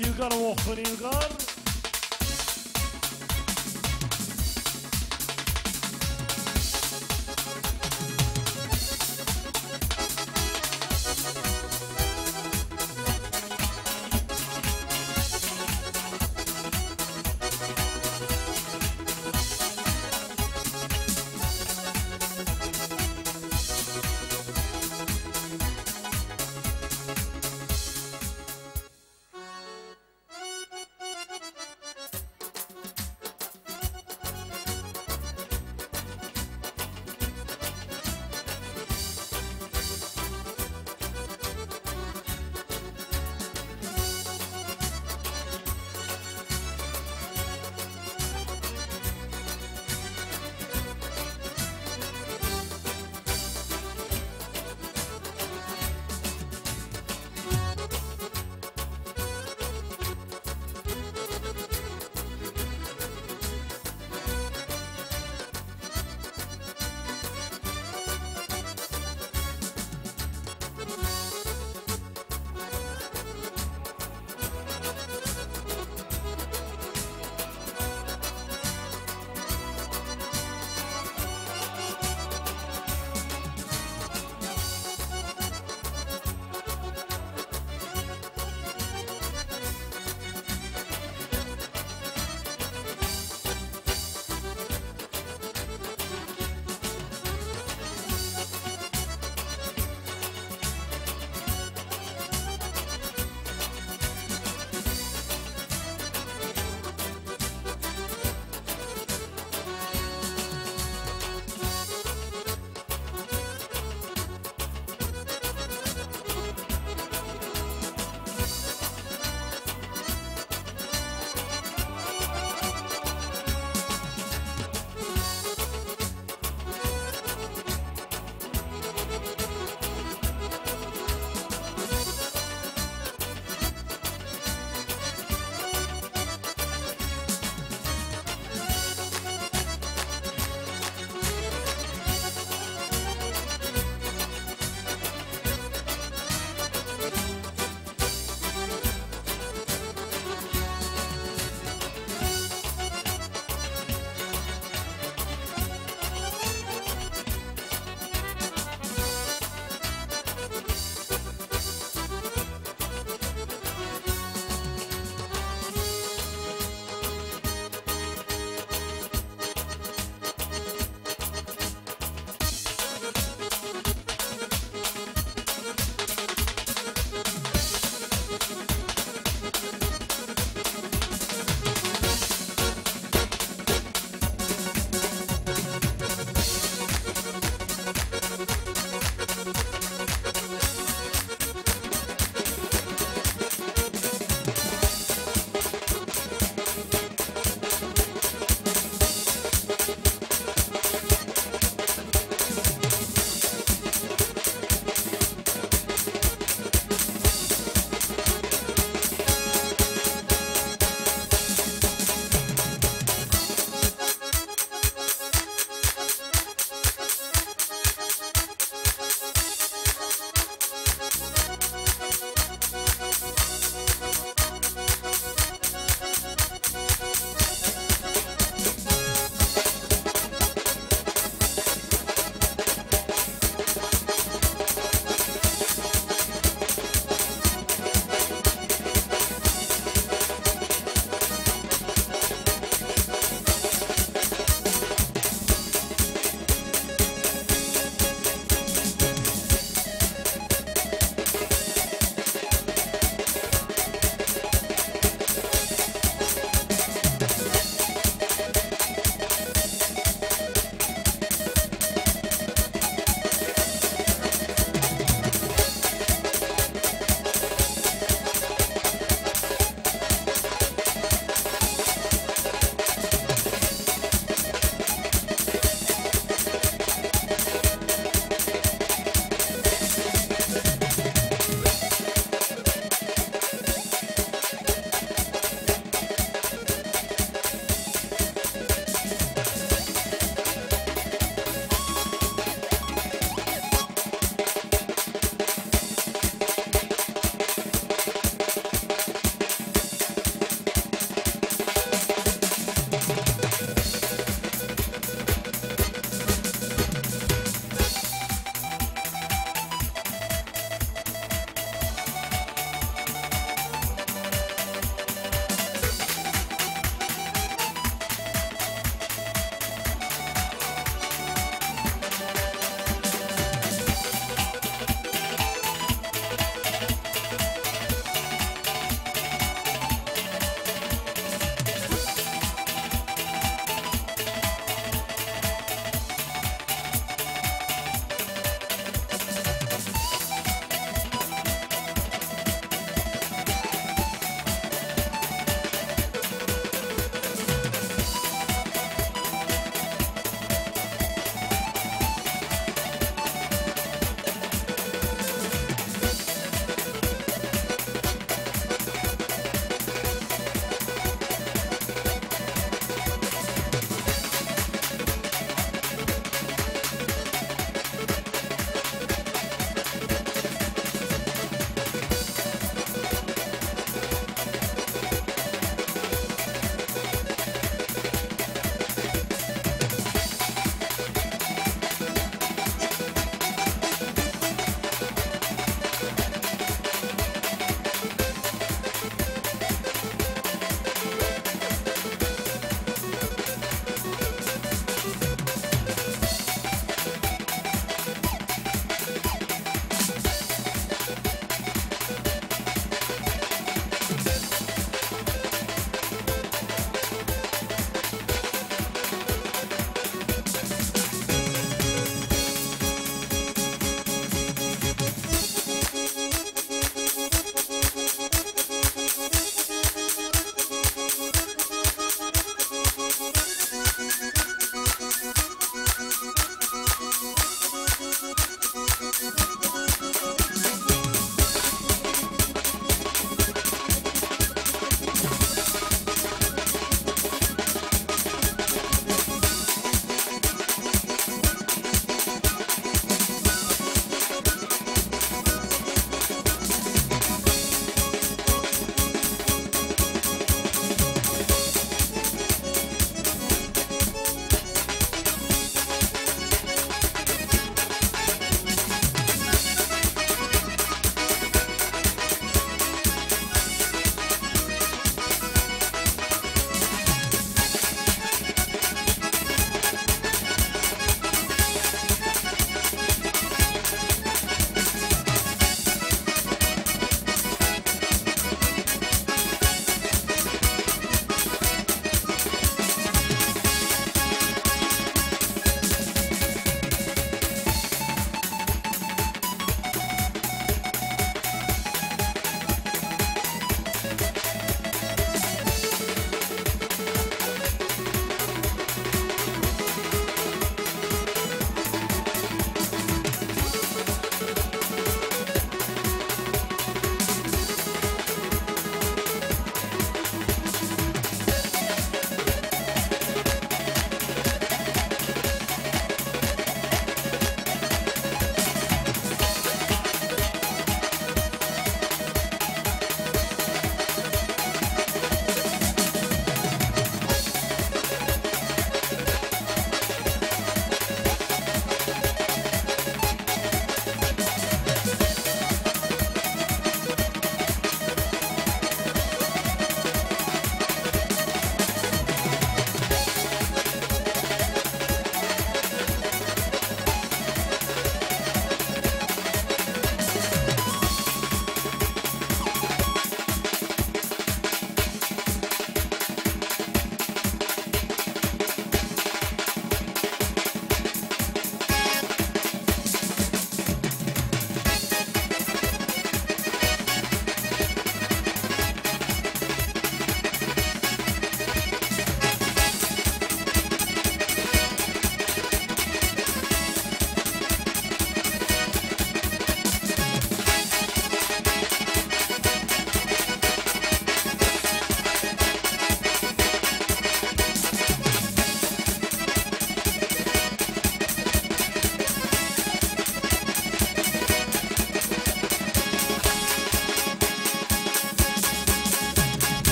İlqar oxtun İlqar.